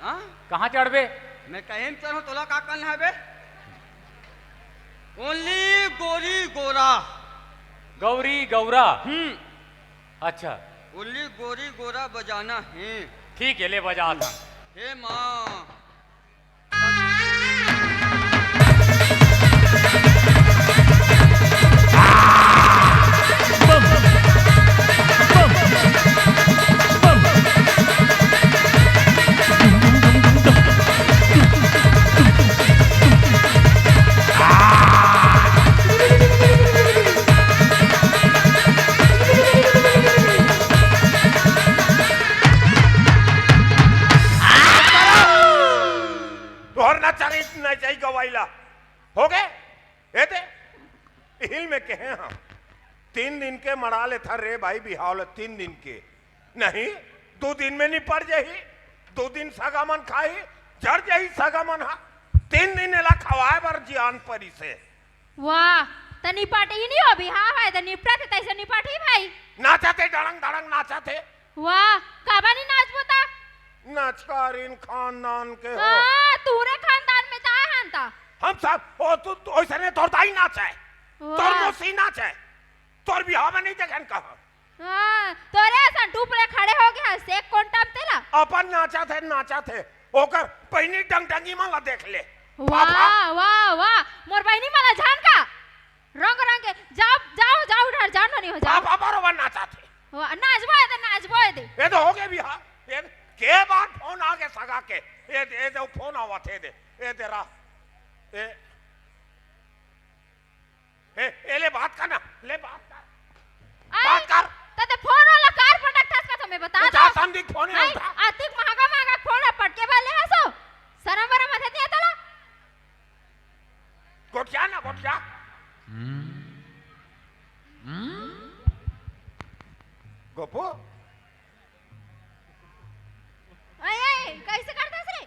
हाँ? कहाँ चढ़बे? मैं कहीं में चढ़ूं, तोला का करना है बे? ओनली गोरी गोरा। गौरी गौरा? हम्म। अच्छा। ओनली गोरी गोरा बजाना है। ठीक है, ले बजा था। हे माँ। तोहर नचाई, नचाई गवाई ला। हो गए? ए दे, हिल में कहे हम। तीन दिन के मड़ा लेथा रे भाई बिहाव ल, तीन दिन के। नहीं, दो दिन में निपट जाही, दो दिन सगा मन खाही, झड़ जाही सगा मन हा। तीन दिन एला खवाए बर जियान परी से। वाह, त निपट ही नहीं हो बिहाव है, त निपटत है, तैसे निपट ही भाई। नाचत है, डड़ंग डड़ंग नाचत है। वाह, काबर नहीं नाचबो ता? नचकारीन खानदान के हो। हाँ, तूरे खानदान में ता है ता। हम सब, ओ, तू, तू, ओइसने तोर दाई नाचे, तोर वाह। मौसी नाचे, तोर बिहाव में नहीं देखेन कहा। हाँ, तोरे असन डूब रे खड़े हो गया, से कौन टाइम तेला? अपन नाचत है, नाचत है, ओकर बहिनी डंगडंगी मन ला देख ले। वाह, बाबा। वाह, वाह, मोर बहिनी मन ला जान का? रंग रंग के, जाओ, जाओ, जाओ, उधर जाओ, नहीं हो जाओ। बाबा बरोबर नाचत है। वाह, नाचबो है दे, नाचबो है दे। ये तो हो गए बिहाव। ये के बार फोन आ गए सगा के। ये दे, ये दे फोन आवत है दे। ये दे रहा। ये ए, ए, ले बात कर ना, ले बात कर। आई, बात कर। त ते फोन वाला कार पटक थास का, तो मैं बता उठा दो। संदीप फोन ही आई, उठा। आतिक महंगा महंगा फोन पटके वाले हसो। शरम वरम मत दिया तला। गोठिया ना, गोठिया। हम्म। हम्म। गोपू। आई, आई, कैसे करता रे?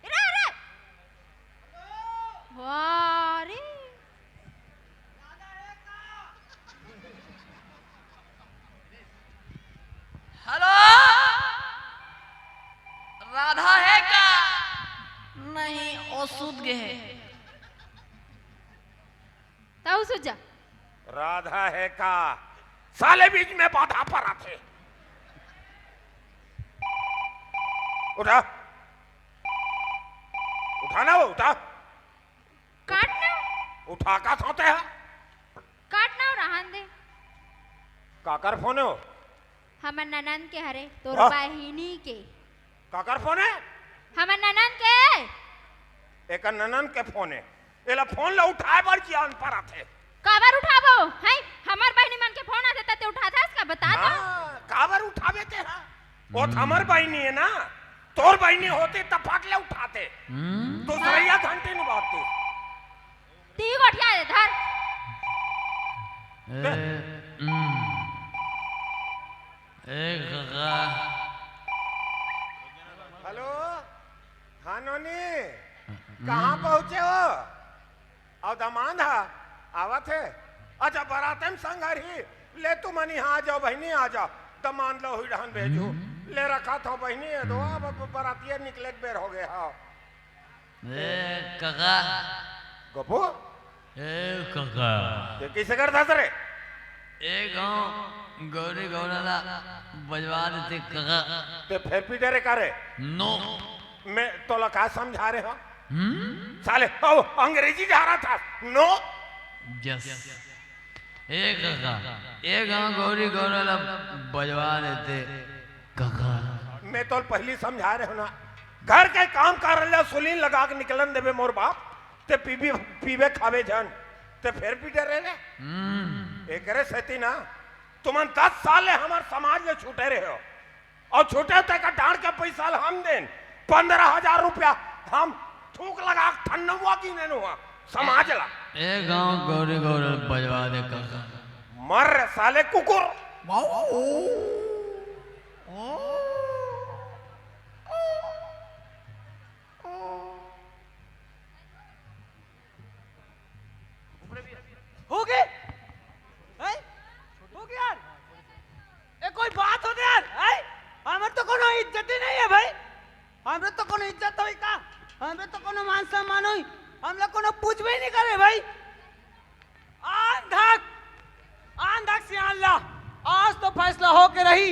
रे, रे। वाह रे। हेलो, राधा है का? नहीं, ओ सूत गए है। ताऊ सुजा। राधा है का? साले बीच में बाधा पर आथे। उठा। उठा ना वो, उठा। काट ना। उठा का सोते है? काट ना, रहन दे। काकर फोन हो? हमर ननंद के हरे, तोर हाँ? बहिनी के। काकर फोन है? हमर ननंद के। एकर ननंद के फोन है। एला फोन ला उठाए बर जियान पर आथे। काबर उठाबो? हैं? हमर बहिनी मन के फोन आथे त ते उठाथस का? बता तो। हाँ, काबर उठाबे ते हा? वो त हमर बहिनी है ना, तोर बहिनी होती त फट ले उठाते। हम्म। दूसरैया घंटी नहीं बाजती। ती गोठिया दे धर। ए, हम्म। ए, कका। हेलो, हाँ नोनी, कहाँ पहुँचे हो? अउ दमांद हा आवत हे। अच्छा, बराते में संग हरही। ले तुमन इहाँ आ जाओ बहिनी, आ जाओ। दमांद ला हुई डहन भेजू। ले रखा था बहिनी, ये दो अब, अब बरातिया निकले के बेर हो गए। हाँ। ए, कका। गपू? ए, कका। ते कइसे करथस रे? ए गाँव गौरी गौरा ला बजवा देते, कका। ते फेर पीटे रे का रे? नो। मैं तोला का समझा रहे हो? हम्म? साले, ओ, अंग्रेजी झारा था। नो। यस। ए कका, ए गांव गौरी गौरा ला बजवा देते कका। मैं तो पहली समझा रहे हूं ना, घर के काम कारज ला सुलीन लगा के निकलन देबे मोर बाप, ते पीबे, पीबे खाबे झन, ते फेर भी डरे रे। हम्म। एकरे सेती ना, तुमन दस साल ले हमर समाज ले छूटे रहे हो, अउ छूटे तेकर डांड़ के पइसा ल हम देन, पंद्रह हजार रुपया हम थूक लगा के ठन्नउवा गिनेन हुआ समाज ला। ए गांव गौरी गौरा बजवा दे कका। मर रे साले कुकुर। हो गे? हैं? हो गे यार? ए, कोई बात होते यार, हैं? हमर तो कोनो इज्जत ही नहीं है भाई। हमरे तो कोनो इज्जत होई का? हमरे तो कोनो मान सम्मान होई? हम लोग कोनो पूछबे ही नहीं करे भाई। आंधक, आंधक सियान ला, आज तो फैसला हो के रही।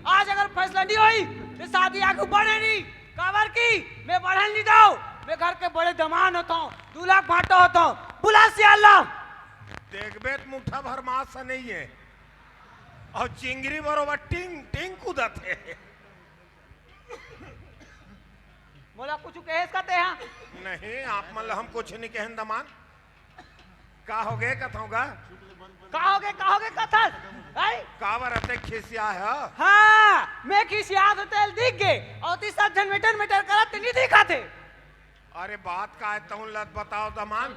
आज अगर फैसला नहीं होई, तो शादी आगू बढ़े नहीं। काबर की मैं बढ़न नहीं दो, मैं घर के बड़े दमान होता हूँ, दू लाख भाटा होता हूँ। बुला सियान ला। देखबे त मुठा भर मांस नहीं है, अउ चिंगरी बरोबर टिंग टिंग कूदत हे। मोला कुछ कहेस का तेहा? नहीं, आप मन ल हम कुछ नहीं कहेन दमान। का हो गे कथों गा? का हो गे, का हो गे कथस? हैं? काबर अतेक खिसिया है? हाँ, मैं खिसिया तो तेल दिख गे, अउ ती सब झन मेटर मेटर करत नहीं दिखाते। अरे बात का है, तउन लत बताओ दमान,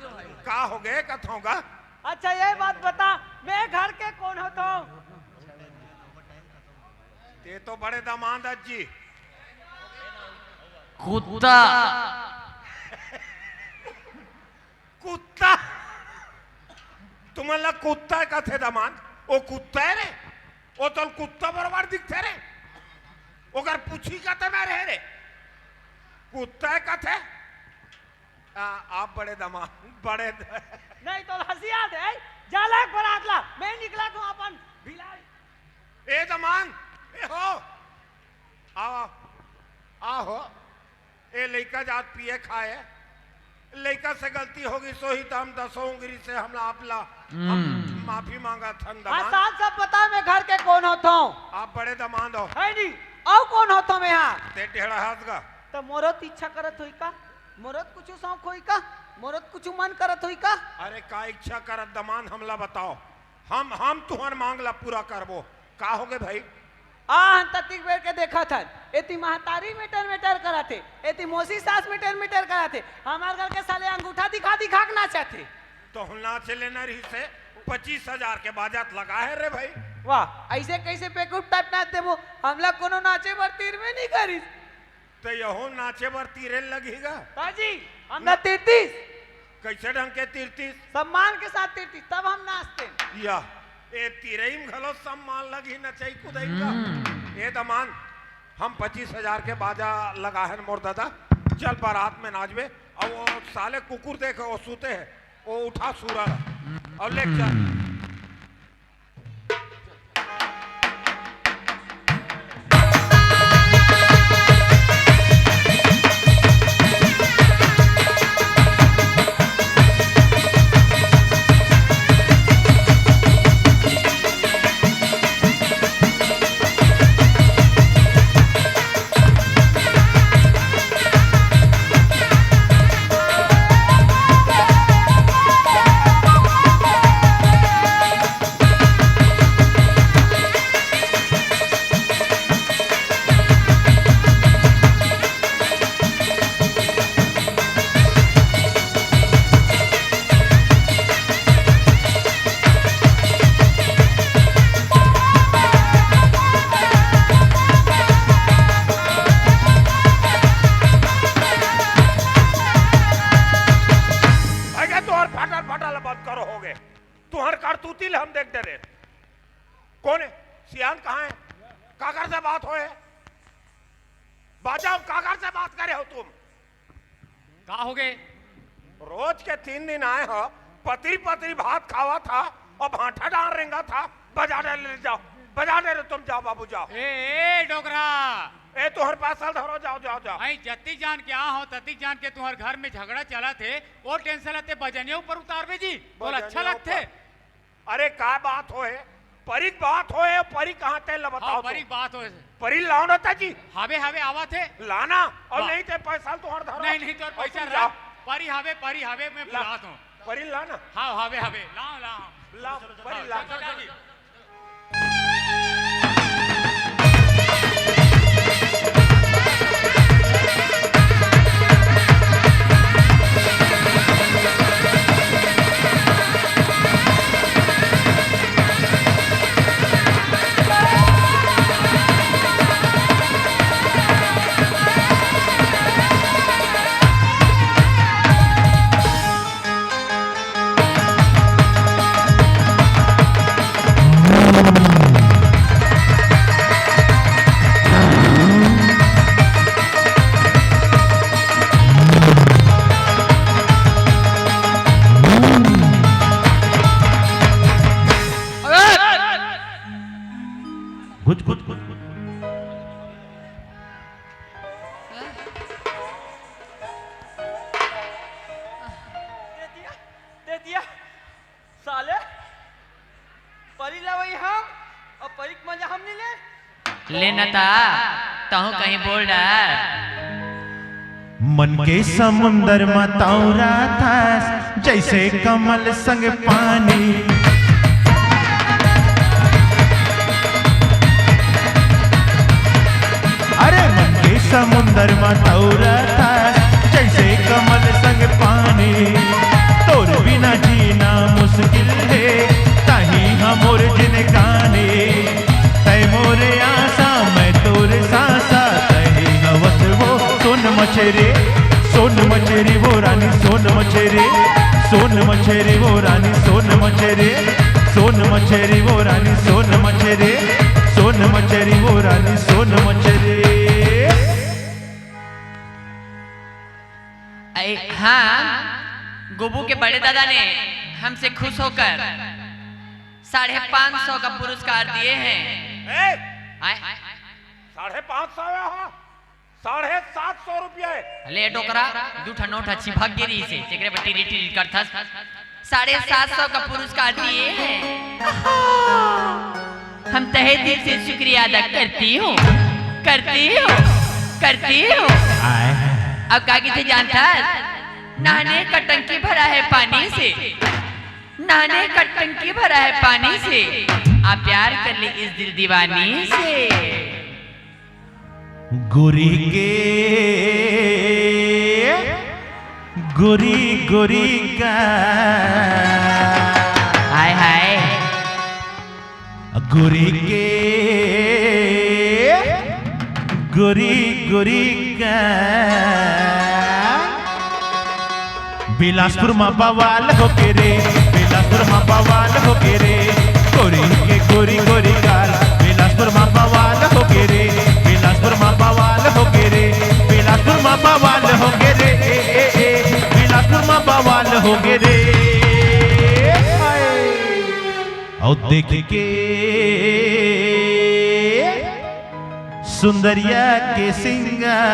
का हो गे कथों गा? अच्छा, ये बात बता, मैं घर के कोन होथों? ते तो बड़े दमांद अस जी। कुत्ता। कुत्ता? तुमन ला कुत्ता कथे दमांद? ओ कुत्ता है रे, ओ तो कुत्ता बरोबर दिखथे रे। ओकर पूछी कते में रहे रे, कुत्ता कथे। आ, आप बड़े दमांद, बड़े द- नहीं तो हंसिया दे, जा लाग बरात ला, मैं निकला तू अपन भिलाई। ए दमांद, ए हो, आओ, आओ, आओ। ए लइका जात पिए खाए, लइका से गलती होगी, सोही त हम दसों उंगरी से हमला आपला, हम हम्म। माफी मांगत हन हाँ, दमांद। साफ साफ बता, मैं घर के कोन होथों? आप बड़े दमांद हो। है नहीं, अउ कोन होथों मैं हा? ते ढेड़ा हंस गा। त मोरो त इच्छा करत होई का? मोरो त कुछु शौक होई का? मोरो त कुछु मन करत होई का? अरे का इच्छा करत दमांद, हमला बताओ, हम, हम तुहर मांग ला पूरा करबो। का होगे भाई? आ, हम ततिक बेर के देखत हन, एती महतारी मेटर मेटर करत हे, एती मौसी सास मेटर मेटर करत हे, हमार घर के साले अंगूठा दिखा दिखा के नाचत हे। तो हम नाचे लेना रहिसे पच्चीस हजार के बाजा त लगा है रे भाई। वाह, ऐसे कैसे बेवकूफ टाइप नाच देबो? हमला कोनो नाचे बर तीर में नहीं करिस। त यहो नाचे बर तीरे लगही गा। ताजी, हमला तीरतीस। कैसे ढंग के तीरतीस? सम्मान के साथ तीरतीस, तब हम नाचते। या, ए तीरई म घलो सम्मान लगही, नचई कुदई का। हम्म। ए दमांद, हम पच्चीस हजार के बाजा लगा है न मोर दादा, चल बारात में नाचबे। अउ ओ साले कुकुर देखे, ओ सूते है, ओ उठा सूरा ला, अउ ले चल। भैया, तुहर फटर फटर बंद करो, हो गे। तुहर करतूती ल हम देख डरे। कौन है? सियान कहाँ है? काकर से बात होए? बाजा म काकर से बात करे हो तुम? का हो गे? रोज के तीन दिन आए हो, पतरी पतरी भात खावत हा अउ भांठा डांड़ रेंगत हा। बजा दे, ले जाओ, बजा दे रे, तुम जाओ बाबू, जाओ। ए, ए, डोकरा। ए, तुहर पासल धरो, जाओ, जाओ, जाओ। भाई, जतिक जान के आ हो, ततिक जान के तुहर घर में झगड़ा चलत हे, ओ टेंशन ल ते बजनिया ऊपर उतारबे जी, तोला अच्छा बजनिया लगथे? ऊपर। अरे, का बात होय? परी के बात होय, परी कहाँ ते ल हाँ, बताओ तो। परी के बात होय। परी लाओ ना ताजी। हावे, हावे, आवत हे। लाना, अउ वाह। नहीं ते पैसा ल तुँहर धरा। नहीं, नहीं, तोर अउ पैसा तुम रहा। जाओ। परी हावे, परी हावे, मैं ला, बुलात हूँ। परी लाना। हाँ, हावे, हावे, लाओ, लाओ। लाओ, चलो, चलो, परी चलो, लाओ। चलो, चलो, चलो। घुच, घुच, घुच, घुच। दे दिया, दे दिया। साले, परी लावई हम, अउ परी के मजा हम नहीं ले। ले न ता, तहूँ कहीं बोल डार। मन के समुंदर म तौरा थास, जैसे कमल संग पानी। अरे मन के समुंदर म तौरा थास, जैसे कमल संग पानी। तोर बिना जीना मुश्किल हे, तहीं ह मोर जिनगानी। तै मोरे आसा, मैं तोरे सांसा, तहीं हवस वो। सोन मछरी, सोन मछरी वो रानी, सोन मछरी, सोन मछरी वो रानी, सोन मछरी, सोन मछरी वो रानी, सोन मछरी, सोन मछरी वो रानी, सोन मछरी। ऐ, हाँ, गोबू के बड़े दादा ने हमसे खुश होकर साढ़े पाँच सौ का पुरस्कार दिए हैं। ए, आए? साढ़े पाँच सौ है, हाँ? साढ़े सात सौ रुपया है। ले डोकरा, दू ठा नोट अच्छी भाग गिरी से, तेकरे पर टिरी टिरी करथस। साढ़े सात सौ का पुरस्कार दिए हैं। हम तहे दिल से शुक्रिया अदा करती हूँ, करती हूँ, करती हूँ। आए हैं। अब का किथे जानता? नहाने का टंकी भरा है पानी से, नहाने का टंकी भरा है पानी से, आप प्यार कर ले इस दिल दीवानी से। गोरी के, गोरी, गोरी का। हाय, हाय। गोरी के, गोरी, गोरी का। बिलासपुर मा बवाल होगे रे, बिलासपुर मा बवाल होगे रे, गोरी के गोरी गोरी गाल। बिलासपुर मा बवाल होगे रे, बिलासपुर मा बवाल होगे रे, बिलासपुर मा बवाल होगे रे, ए, ए, ए, बिलासपुर मा बवाल होगे रे। हाय। अउ देख के सुंदरिया के सिंगार।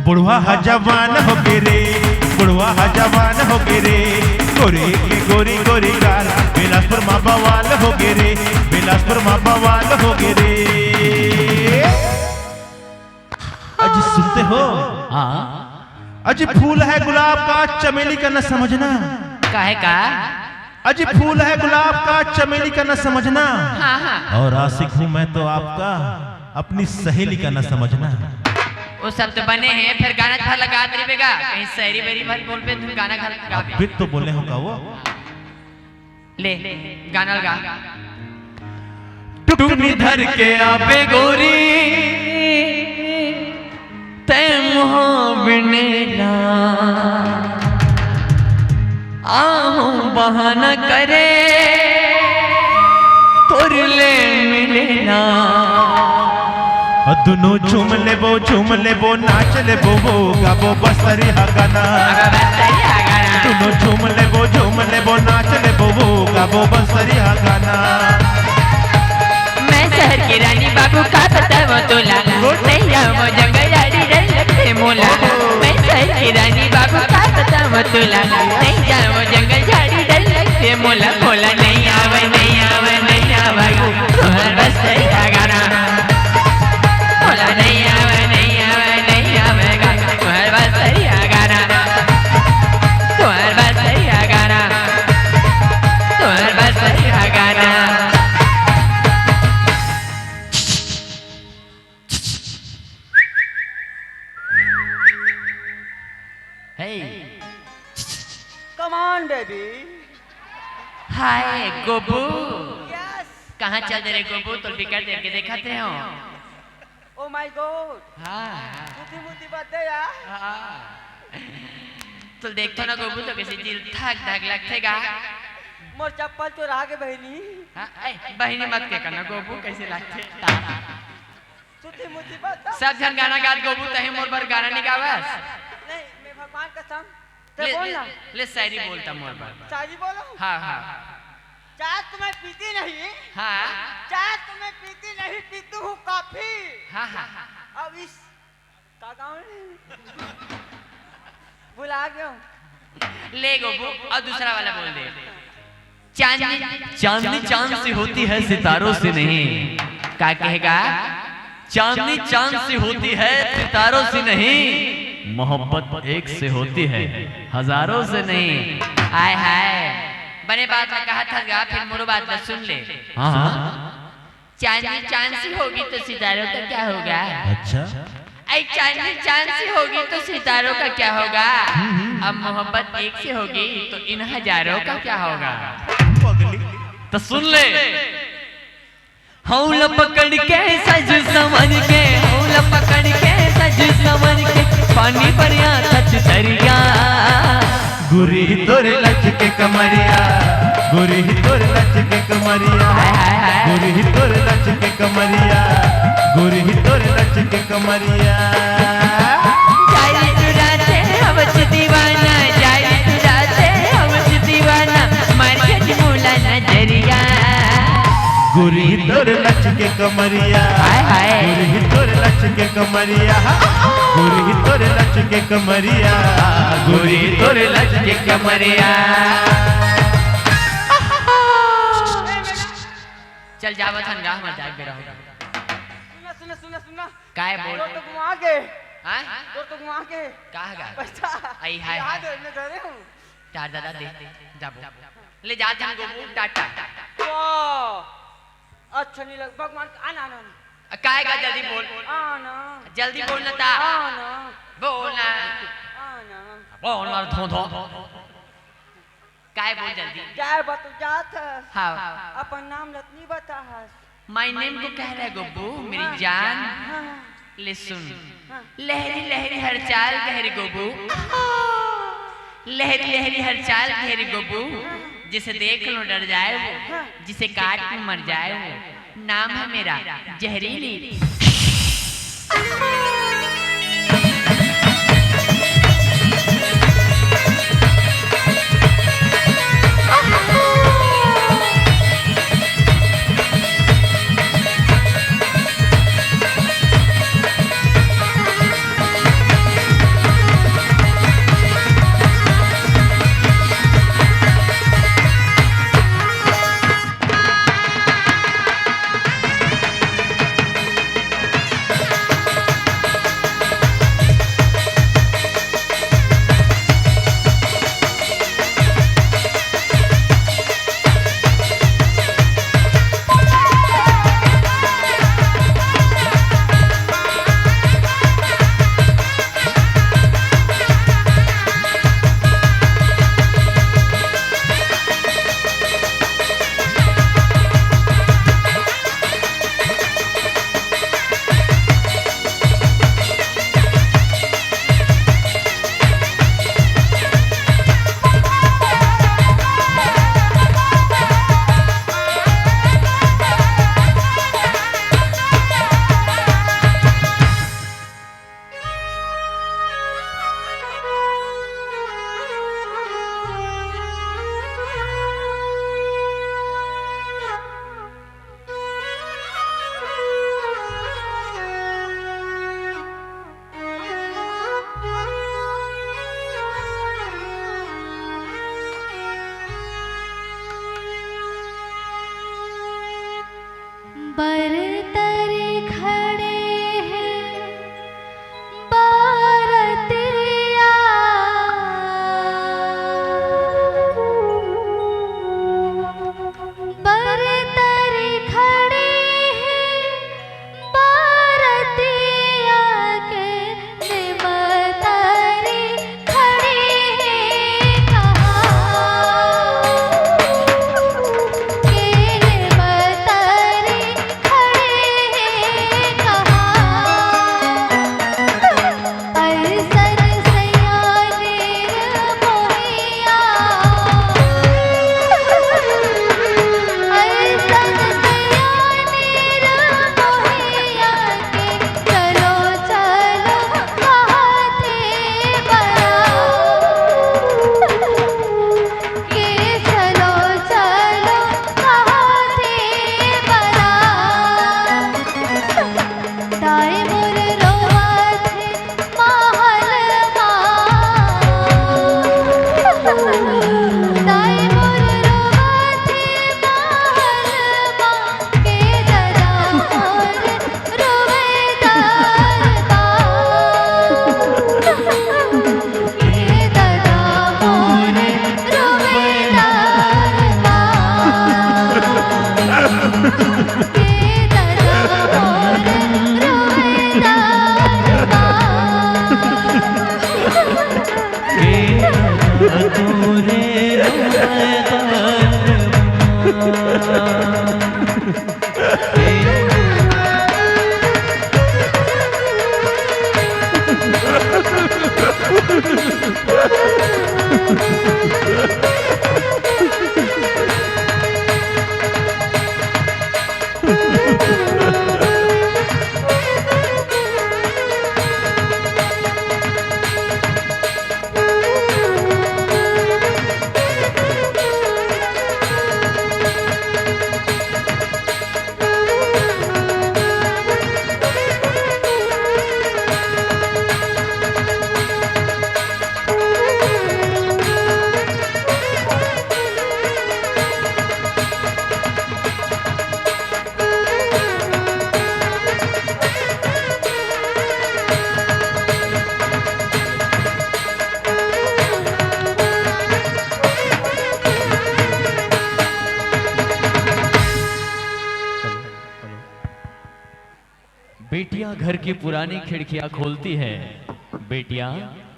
बुढ़वा ह जवान होगे रे, बुढ़वा ह जवान होगे रे, गोरी के गोरी गोरी गाल। बिलासपुर मा बवाल होगे रे, बिलासपुर मा बवाल होगे रे। अजी सुनते हो? हाँ। अजी फूल है गुलाब का, चमेली का न समझना। काहे का? अजी फूल है गुलाब का, चमेली का न समझना। हाँ, हाँ। और आशिक हूँ मैं तो आपका, अपनी सहेली का न समझना। वो सब तो बने हैं, फिर गाना था लगा दे बेगा, कहीं शायरी वायरी मत बोल पे, तुम गाना खा गा अब भी तो बोले हो का वो? ले, गाना लगा। टुकनी धर के आबे गोरी, तै मुहा बिनेला। आहूँ बहाना करे, तोर ले मिलेला। दुनो झूम लेबो, झूम लेबो, नाच लेबो, वो गाबो बस्तरी हा गाना। दुनो झूम लेबो, झूम लेबो, नाच लेबो, वो गाबो बस्तरी हा गाना। मैं शहर की रानी बाबू का बतावं तोला, नैया वो जंगल आड़ी रही लगते मोला। मैं शहर की रानी बाबू का बतावं तुला नहीं जावो जंगल झाड़ी डर लगथे मोला, मोला नहीं आवे, नहीं आवे, नहीं आवे, तुहर बस सही गाना। मोला नहीं आवे, नहीं आवे, नहीं आवे, तुहर बस सही गाना, तुहर बस सही गाना, तुहर बस सही गाना। Hey. Come on, baby. Hi, गोबू। Yes. कहाँ चल दे रे गोबू? तोर बिकट देर के देखत रहे हो। Oh my God. हाँ। मुती मुती बात दे यार। हाँ। तो देखथो ना गोबू, तो कैसे दिल धक धक लगथे गा। मोर चप्पल चोरा गे बहिनी। हाँ, ए, बहिनी मत के करना गोबू, कैसे लगथे। सुती मुती बात। सब झन गाना गात गोबू, तहीं मोर बर गाना नहीं गावस? नहीं, मैं भगवान कसम। ते ले, बोल ले, ना। ले शायरी बोलता मोर बर। शायरी बोलो। हाँ, हाँ। चाय तो मैं पीती नहीं। हाँ। चाय तो मैं पीती नहीं, पीती हूँ कॉफी। हाँ, हाँ। अब इस का गाँव है? भुला गया हूँ। ले गोबू, और दूसरा वाला बोल दे। चांदनी, चांदनी चांद से होती है, सितारों से नहीं। का कहेगा? चांदनी चांद से होती है, सितारों से नहीं। मोहब्बत एक से होती है, हजारों से नहीं। आय हाय, बने बात ला कहा था गा, फिर मोरो बात ला सुन ले। हाँ, हाँ। चांदनी चांद सी होगी तो सितारों का क्या होगा? अच्छा। ऐ चांदनी चांद सी होगी तो सितारों का क्या होगा? हम्म, हम्म। अब मोहब्बत एक से होगी तो इन हजारों का क्या होगा? तो सुन ले। हौला पकड़ के सज संवर के, हौला पकड़ के सज संवर के, पानी भरिया सच दरिया। गोरी तोर लचके कमरिया, गोरी तोर लचके कमरिया, हाय, हाय, हाय। गोरी तोर लचके कमरिया, गोरी तोर लचके कमरिया। जाई तू राते अवच दीवाना, जाई तू राते अवच दीवाना, मार के मोला नजरिया। गोरी तोर लचके कमरिया, हाय, हाय। गोरी तोर लचके कमरिया, गोरी तोर लचके कमरिया, गोरी तोर लचके कमरिया। चल जावत हन गा, हमर जाए के बेरा हो गे। सुना, सुना, सुना, सुना। काय बोल? तोर तो घुमा के। हाँ? तोर तो घुमा के। कहाँ गा? पैसा। आई हाय याद हाय। है, मैं धरे हूँ। टार दादा दे, जाबो। ले जात हन गोबू, टाटा। वाह। अच्छा नहीं लग, भगवान, आना, आना, आना। आ, काय गा, जल्दी बोल। आना। जल्दी बोल ना ता। आना। बोल ना। आना। बोल ना, धो, धो। काय बोल जल्दी। काय बतू जात हस? हाँ। अपन नाम ल त नहीं बता हस। My name को कह रहे गोबू, मेरी हाँ। जान। हाँ। ले सुन। हाँ। लहरी लहरी हर चाल गहरी गोबू। लहरी लहरी हर चाल गहरी गोबू। हाँ। जिसे देख लो डर जाए वो, हाँ। जिसे काट के मर जाए वो। नाम है मेरा जहरीली। घर की पुरानी खिड़कियां खोलती है बेटियां,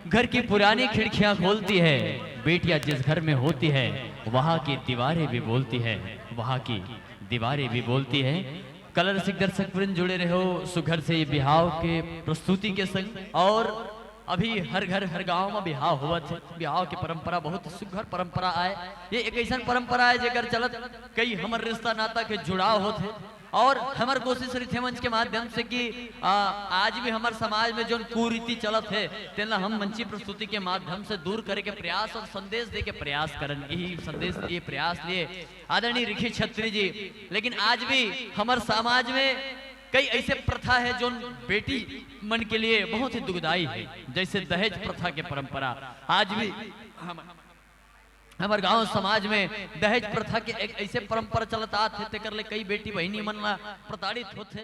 घर की पुरानी खिड़कियां खोलती है बेटियां। जिस घर में होती है, वहां की दीवारें भी बोलती है, वहां की दीवारें भी बोलती है। कलर सिख दर्शक वृंद, जुड़े रहो सुघर से ये बिहाव के प्रस्तुति के संग। और अभी हर घर हर गांव में बिहाव होवत है। बिहाव की परंपरा बहुत सुघर परंपरा आय। ये एक ऐसा परंपरा है जेकर चलत कई हमर रिश्ता नाता के जुड़ाव होत है। और हमर कोशिश रहिथे मंच के माध्यम से कि आ, आज भी हमर समाज में जोन कुरीति चलत है, तेन ला हम मंची प्रस्तुति के माध्यम से दूर करे के प्रयास और संदेश दे के प्रयास करन। यही संदेश लिए, प्रयास लिए आदरणीय रिखी छत्री जी। लेकिन आज भी हमर समाज में कई ऐसे प्रथा है जोन बेटी मन के लिए बहुत ही दुखदाई है, जैसे दहेज प्रथा के परंपरा। आज भी हम हमर गांव समाज में दहेज प्रथा के एक ऐसे परंपरा चलत आत हे, तेकर ले कई बेटी बहिनी मन ला प्रताड़ित होत हे।